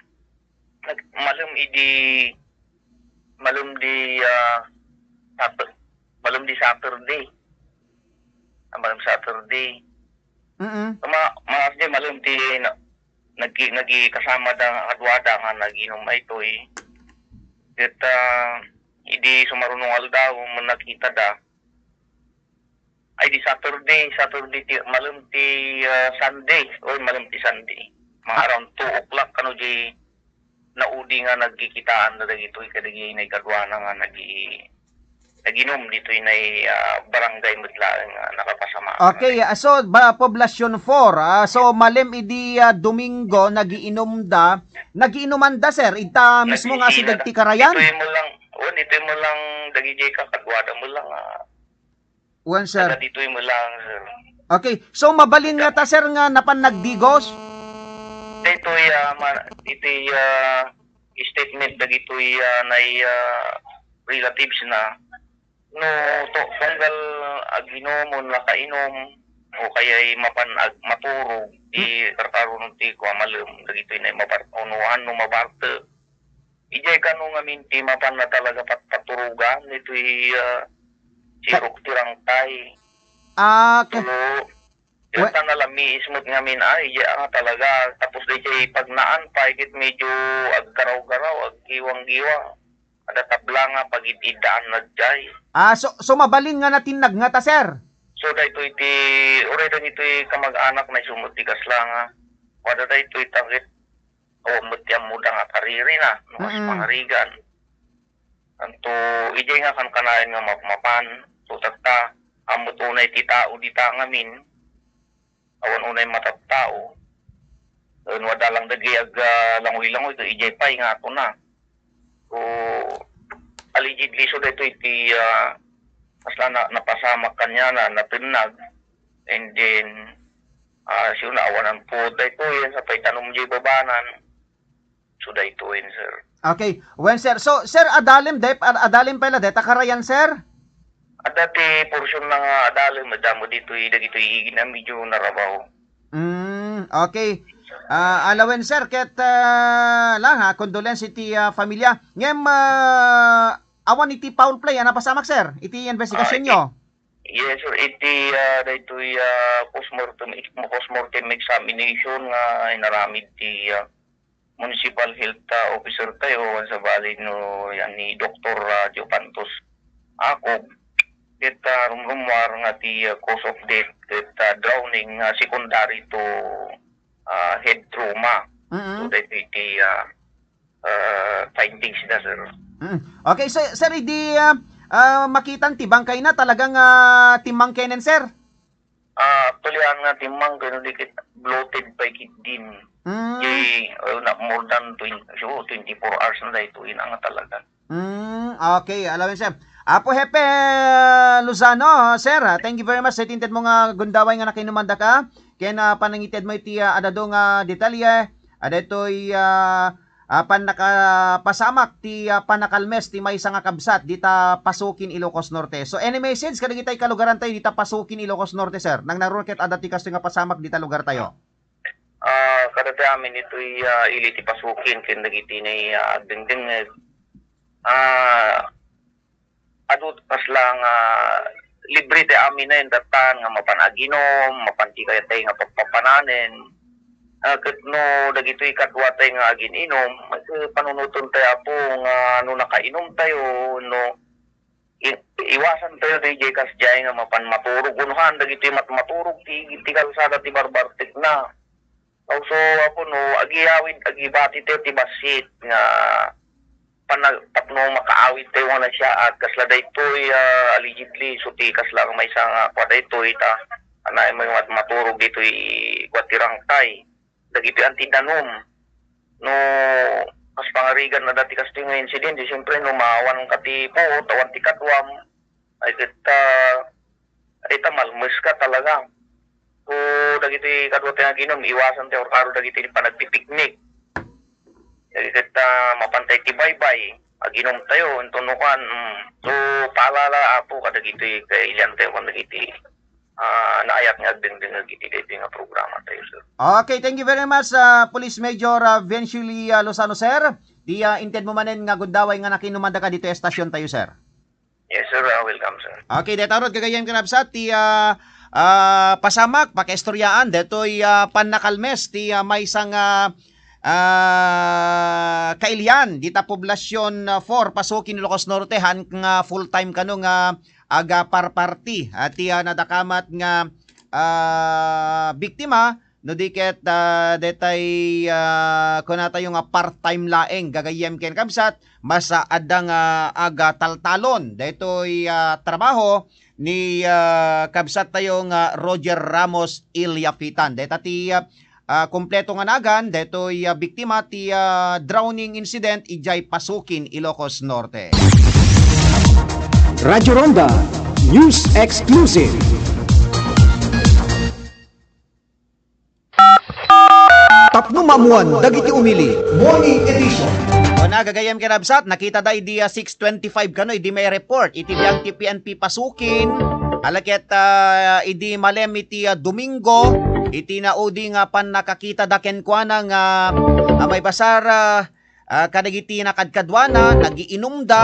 nag-, malem idi, malem di, ah, Sat-, malem di Saturday. Ah, malem Saturday. Mm-mm. Ma-, ma-, di malem ti na-, nagki-, nagkasama da nga kaduada nga nag-inum daytoy. Ket, ah, idi sumaruno nga aldaw, mo nakita da, ay, di Saturday, Saturday ti, malem ti, ah, Sunday. Oy, malem ti Sunday. Mga around two o'clock, ano, di naudi nga nagkikitaan na dagitoy kadagiti nay kaduana nga nagi-, nag-inum ditoy nay, ah, barangay met laeng nga nakapasama. Okay, ah, so, ba, Poblacion four, ah, so, malem idi, ah, Domingo, nagiinumda, nagiinumanda, sir, ita mismo nga asideg ti karayan? Ditoy mo lang, oh, ditoy mo lang, dagiti kakaduada mo lang, ah, Wen, sir. Taga ditoy mo lang, sir. Okay. So, mabalin nga ta, sir, nga napan nagdigos? Ditoy, ah, ma-, iti, ah, statement dagitoy, ah, nay, ah, relatives na. No, to, tunggal aginom o nakainom, o kaya'y mapan ag-, maturog, di karkaron ti kua malem, dagitoy nay mapar-, unuan no maparte. Idiay kano ngamin ti mapan na talaga patpaturugan ditoy, ah, sirok ti rangtay. Ah, ka- So, we- ita na lamiis met ngamin, ah, idiay nga talaga. Tapos daydiay pagnaan pay ket medyo aggaraw-garaw, aggiwang-giwang. Adda tabla nga pagid-iddaan na diay. Ah, so, so mabalin nga natinnag nga ta, sir? So, daytoy ti, uray dagitoy kamag-anak na isu met ti kasla nga. Wada daytoy takit. O, met ti ammoda nga kariri na, no, kas Mm. pangarigan. Anto, idiay nga kankanayon nga mapmapan, so, tatta, ammo't unay ti tao dita ngamin, awan unay matattao. Wen, wada lang dagiti ag-, ah, langoy-langoy, to idiay pay nga ato na. So, allegedly, so, daytoy ti, ah, kasla na, napasamak kaniana, natennag, and then, ah, siya naawanan po, daytoy, yan, sa pay tanom di babanan. So, daytoy, sir. Okay. Wen, sir. So, sir, adalem, dep-, ad-, adalem pala, deta karayan, sir? Adda ti portion na nga adalem, adda mo ditoy, dagitoy igin a medyo narabaw. Mm, okay. Ah, alawen, sir, ket, ah, la, ha, condolence iti, ah, familia. Ngem, ah, awan iti foul play a napasamak, sir, iti investigasyonyo? Ah, iti, yes, sir. Iti, ah, daytoy, ah, postmortem, postmortem examination nga inaramid ti, ah, municipal health, ah, officer tayo, awan sabali no, yan ni Doktor, ah, Gio Pantos Acob. Ket, ah, rumrumuar nga ti, ah, cause of death, ket, ah, drowning, ah, secondary to, ah, head trauma. Mm-mm. So, daytoy ti, ah, ah, findings na, sir. Mm. Okay, so, sir, idi, ah, ah, makitan ti bangkay na, talagang, ah, timmangkenen, sir? Ah, actually, ang nga timmang, kano di kit bloated pa ikit din. Mm. Di, ah, na more than twenty, siguro twenty-four hours na daytoy, ina nga talaga. Mm, okay, alawen, sir. Apo Hepe Lozano, sir, ah, thank you very much sa itinted mo nga gundaway nga nakinuman daka. Ken, ah, panangited mo iti, ah, adado nga detalye, ah, daytoy, ah, ah, pannakapasamak ti, ah, pannakalmes ti maysa nga kabsat dita Pasukin, Ilocos Norte. So, any message kadagiti kalugaran tayo dita Pasukin, Ilocos Norte, sir? Nangnangruna ket adda ti kastoy nga pasamak dita lugar tayo. Ah, kadagiti amin itoy, ah, ili ti Pasukin ken dagiti nay, ah, agdengdengngeg. Ah, adu kasla nga libre ti amin a indatan nga mapan aginom, mapan ti kayat tayo nga pagpapananen. Ah, ket no dagitoy kadua tayo nga agin-inom, ket panunoten tayo, Apo, nga no nakainom tayo, no i-, iwasan tayo dayjay kasdiay nga mapan maturog. Unuhan dagitoy mat-, maturog ti, ti kalsada ti barbartekna. Also, Apo, no, agiyawid, agibati tayo ti bassit nga panag-, tapno makaawid tayo nga nasyaat, kasla daytoy, ah, allegedly, so ti kasla nga maysa nga kua daytoy, ta, anaay may mat-, maturog ditoy kua ti rangtay. Dagitoy antidanum. No, kas pangarigan na dati kastoy nga insidente, siyempre, no, maawan ka ti puot, awan ti kaduam, ay ket, ah, ay ta malmes ka talaga. So, dagiti kadua tayo nga aginom, iwasan tayo karo dagiti panagpipiknik. Dagiti ta mapan tayo ti baybay, aginom tayo, inton no kuan, mm. So, paalala, Apo, kadagiti kailian tayo, kadagiti, ah, naayat nga agdengdengngeg iti daytoy nga programa tayo, sir. Okay, thank you very much, ah, Police Major, ah, Venciuli, ah, Lozano, sir. Di, ah, inted mo manen nga gundaway nga nakinuman daka ditoy estasyon tayo, sir. Yes, sir. Ah, welcome, sir. Okay, dayta rod, gagayyem ken kabsat, ti, ah, ah, pasamak, pakaistoryaan, daytoy, ah, pannakalmes, ti, ah, maysa nga, ah, kailian, dita Poblacion, ah, four, Pasukin, Ilocos Norte, han nga full-time kano nga aga-parparti, ah, ti, ah, nadakamat nga, ah, biktima, no di ket, ah, detay, ah, kunatayo nga part-time laeng gagayyem ken kabsat, mas, ah, adda nga agataltalon daytoy, ah, trabaho ni, ah, kabsat tayo nga Roger Ramos Illafitan. Dayta ti, ah, ah, kompleto nga nagan daytoy, ah, biktima ti, ah, drowning incident idiay Pasukin, Ilocos Norte. Radyo Ronda News Exclusive. Tapno maammuan dagiti umili, Morning Edition. O na, gagayyem ken kabsat, nakita da idi, ah, six twenty-five kano, idi may report iti biag ti P N P Pasukin. Alaket, ah, idi malem iti, ah, Domingo, iti naudi nga pannakakita da kenkuana nga, ah, may basar, ah, ah, kadagiti nakadkaduana, nagiinumda.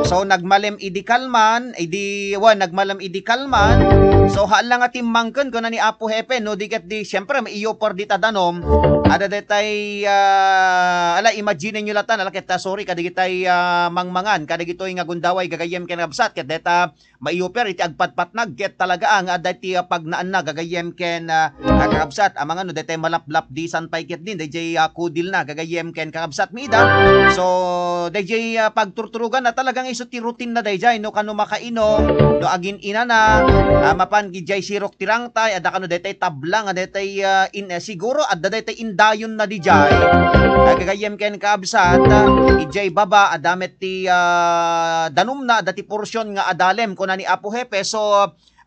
So, nagmalem idi kalman, idi, wa, nagmalem idi kalman. So, haan la nga timmangken, kuna ni Apo Hepe, no, di ket di, siyempre, maiyoper dita danum. Ada detay, ah, ala, imagine nyo latan, ala, ket, ah, sorry, kadagitay, ah, mangmangan, kadagitoy nga gundaway, gagayyem ken kabsat, ket deta, maiyoper iti agpatpatnag ket talaga, ah, nga adda iti, ah, pagnaanna gagayyem ken, ah, ah, kakabsat, amangan no daytay malaplapdisan pay ketdin, dayjay, ah, kudilna gagayyem ken kakabsat, mida. So, dayjay, ah, pagturturogan na talagang isu ti routine na dayjay, no kano makainom, no agin-inana, ah, mapan gijay sirok ti rangtay, adda kano daytay tabla nga daytay, ah, in, eh, siguro adda daytay indayon na dijay. Ah, gagayyem ken kakabsat, ah, ijay baba, adda met ti, ah, danumna, adda ti porsyon nga adalem, kuna ni Apo Hepe. So,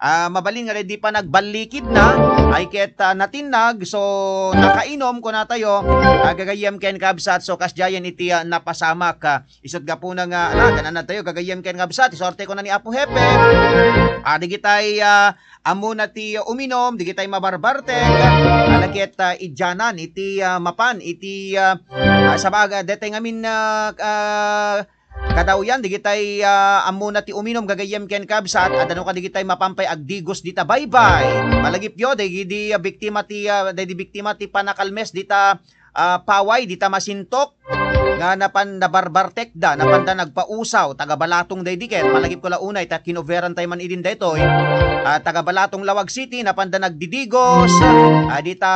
ah, mabalin nga di pa nagballikid na, ay ket, ah, natinnag, so, nakainom, kuna tayo, ah, gagayyem ken kabsat, so, kasdiayen iti, ah, napasamak, ah, isut gapuna nga, ala, gananad tayo, gagayyem ken kabsat, isorte kuna ni Apo Hepe, ah, digitay, ah, ammona ti uminom, digitay mabarbartek, ala ket ket, ah, idianan iti, ah, mapan iti, ah, ah, sabaga, detay ngamin, ah, ah, kadawyan, digitay, ah, ammona ti uminum gagayyem ken kabsat, adda no kadigitay mapan pay agdigos dita baybay. Malagipyo, dagidi, ah, biktima ti, ah, dagidi biktima ti panakalmes dita, ah, paway, dita masintok, nga napan nabarbartekda, napanda nagpausaw, taga Balatong daydi ket, malagipko la unay, ta kinoveran tayo man idin daytoy. Ah, taga Balatong, Laoag City, napanda nagdidigos, ah, dita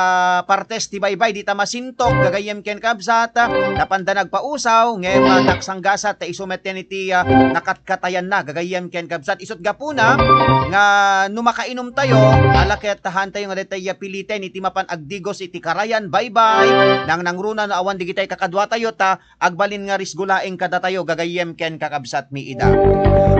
partes ti baybay, dita masintok, gagayyem ken kabsat, ah, napanda nagpausaw, ngem, ah, naksanggasat, ta isu met ken iti, ah, nakatkatayanna, gagayyem ken kabsat. Isut' gapuna, nga no makainum tayo, ala ket haan tayo nga detay, ah, piliten iti mapan agdigos iti karayan, baybay, nangnangruna no awan digitay kakaduatayo, ta agbalin nga risgo laeng kadatayo, gagayyem ken kakabsatmi ida.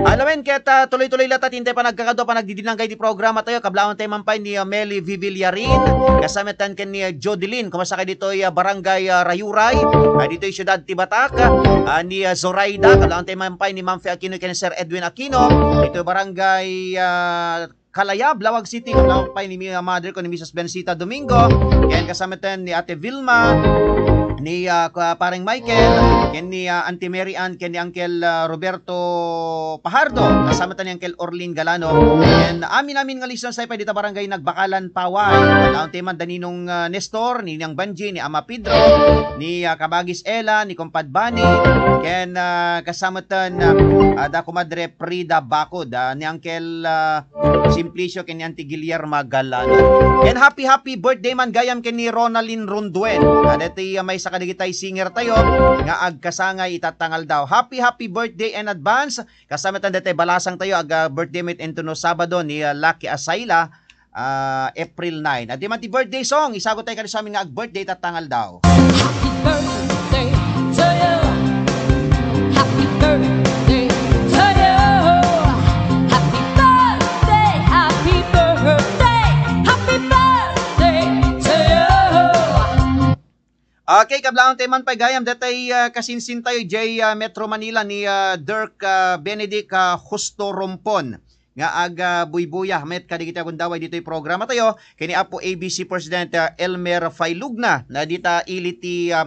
Alawen ket, ah, tuloy-tuloy latta ti intay panagkakadua, panagdidinanggay ti programa tayo. Kablawan tayo man pay ni, ah, Meli Vivillarin, kasama tan ken ni, ah, Jodeline, kumasa kay ditoy, ah, barangay, ah, Rayuray, ah, ditoy siudad ti Batak, ah, ni, ah, Zoraida, kablawan tayo man pay ni Ma'am Fe Aquino ken Sir Edwin Aquino, ditoy barangay, ah, Kalayab, Laoag City, kablawan pay ni mi-, mother ko ni Missus Bensita Domingo, ken kasama ten ni Ate Vilma, ni, ah, ka-, Pareng Michael, ken ni, ah, Auntie Mary Ann, ken ni Uncle, ah, Roberto Pajardo, kasama ten ni Uncle Orlin Galano, ken amin-amin nga listeners pay dita barangay Nagbakalan, Paway, kablawan tayo man da Ninong, ah, Nestor, ni Ninang Banji, ni Ama Pedro, ni, ah, Kabagis Ella, ni Kumpad Bani, ken, ah, kasama ten, ah, da Kumadre Frida Bacod, ah, ni Uncle, ah, Simplicio ken ni Auntie Guillerma Galano. Ken happy, happy birthday man gayam ken ni Ronaldin Ronduen. Ah, deti, ah, maysa kadigitay singer tayo nga agkasangay ita nga aldaw. Happy, happy birthday in advance. Kasama tan detay balasang tayo, ag, ah, birthday met intono Sabado ni, ah, Lucky Asayla, ah, April nine. Adi man ti birthday song, isago tayo kadi sa amin nga ag-birthday ita nga aldaw. Happy birthday to you. Happy birthday to you. Happy birthday, happy birthday, happy birthday to you. Okay, kablawan tayo man pay gayam, detay, ah, kasinsin tayo, jay, ah, Metro Manila ni, ah, Dirk, ah, Benedict, ah, Justo Rompon. Nga ag, ah, buybuya met kadigiti agundaway ditoy programa tayo, ken ni Apo A B C President, ah, Elmer Failugna, na dita ili ti, ah,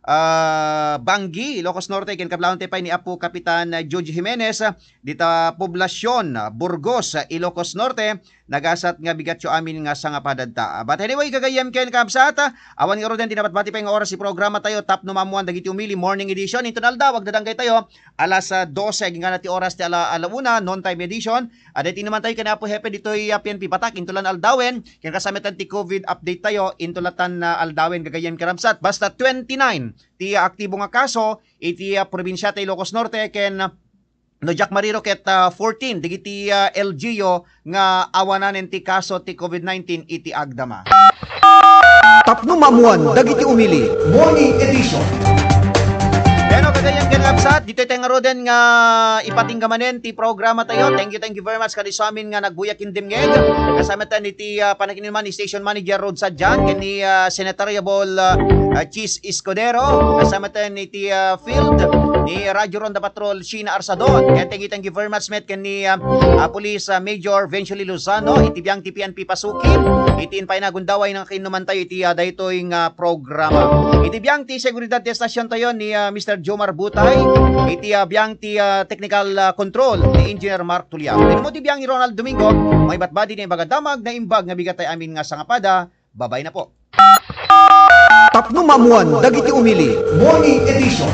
ah, Banggi, Ilocos Norte, ken kablawan tayo pay ni Apo Kapitan, ah, George Jimenez, ah, dita Poblacion, ah, Burgos, ah, Ilocos Norte, nagasat nga bigatyo amin nga sangapada. Ah, but anyway, gagayyem ken kabsat, ah, awan ngaruden ti nabatbati pay nga oras ti programa tayo, tapno maammoan dagiti umili, morning edition, inton aldaw, agdadanggay tayo, alas, ah, dose, agingga ti oras ti ala-, alauna, noon time edition. Adda iti inuman tayo ken Apo Hepe ditoy, ah, P N P Batak, intolan aldawen, ken kasama ti COVID update tayo, intolan, ah, aldawen, gagayyem ken kabsat. Basta twenty-nine ti, ah, aktibo nga kaso iti, ah, probinsia ti Ilocos Norte, ken, ah, no diak mariro ket, ah, fourteen dagiti, ah, L G U nga awananen ti kaso ti COVID nineteen iti agdama. Tapno maammoan dagiti umili, Morning Edition. Bueno, gagayyem ken kabsat, ditoy tayo ngaruden nga ipatingga manen ti programa tayo. Thank you, thank you very much kadi sa amin nga nagbuya ken dimngeg. Kasama tayo iti, ah, panakinuman ni Station Manager Rod Sadian, ken ni, ah, Senatoriable, ah, ah, Chis Escudero. Kasama tayo iti, ah, field ni Radyo Ronda Patrol, Sheena Arsadon. Ken thank you, thank you very much met ken ni, ah, ah, Police, ah, Major Vencioli Lozano, iti biang ti P N P Pasukin, iti impay nga agundaway nga kainnuman tayo iti, ah, daytoy nga programa. Iti biang ti seguridad ti estasyon tayo ni, ah, Mister Jomar Butay, iti, ah, biang ti, ah, technical, ah, control ni Engineer Mark Tuliao. Ken mo ti biang ni Ronald Domingo, maibatbati ni Ibaga Damag, naimbag nga bigat tayo amin nga sangapada. Babay na po. Tapno maammoan dagiti umili, Morning Edition.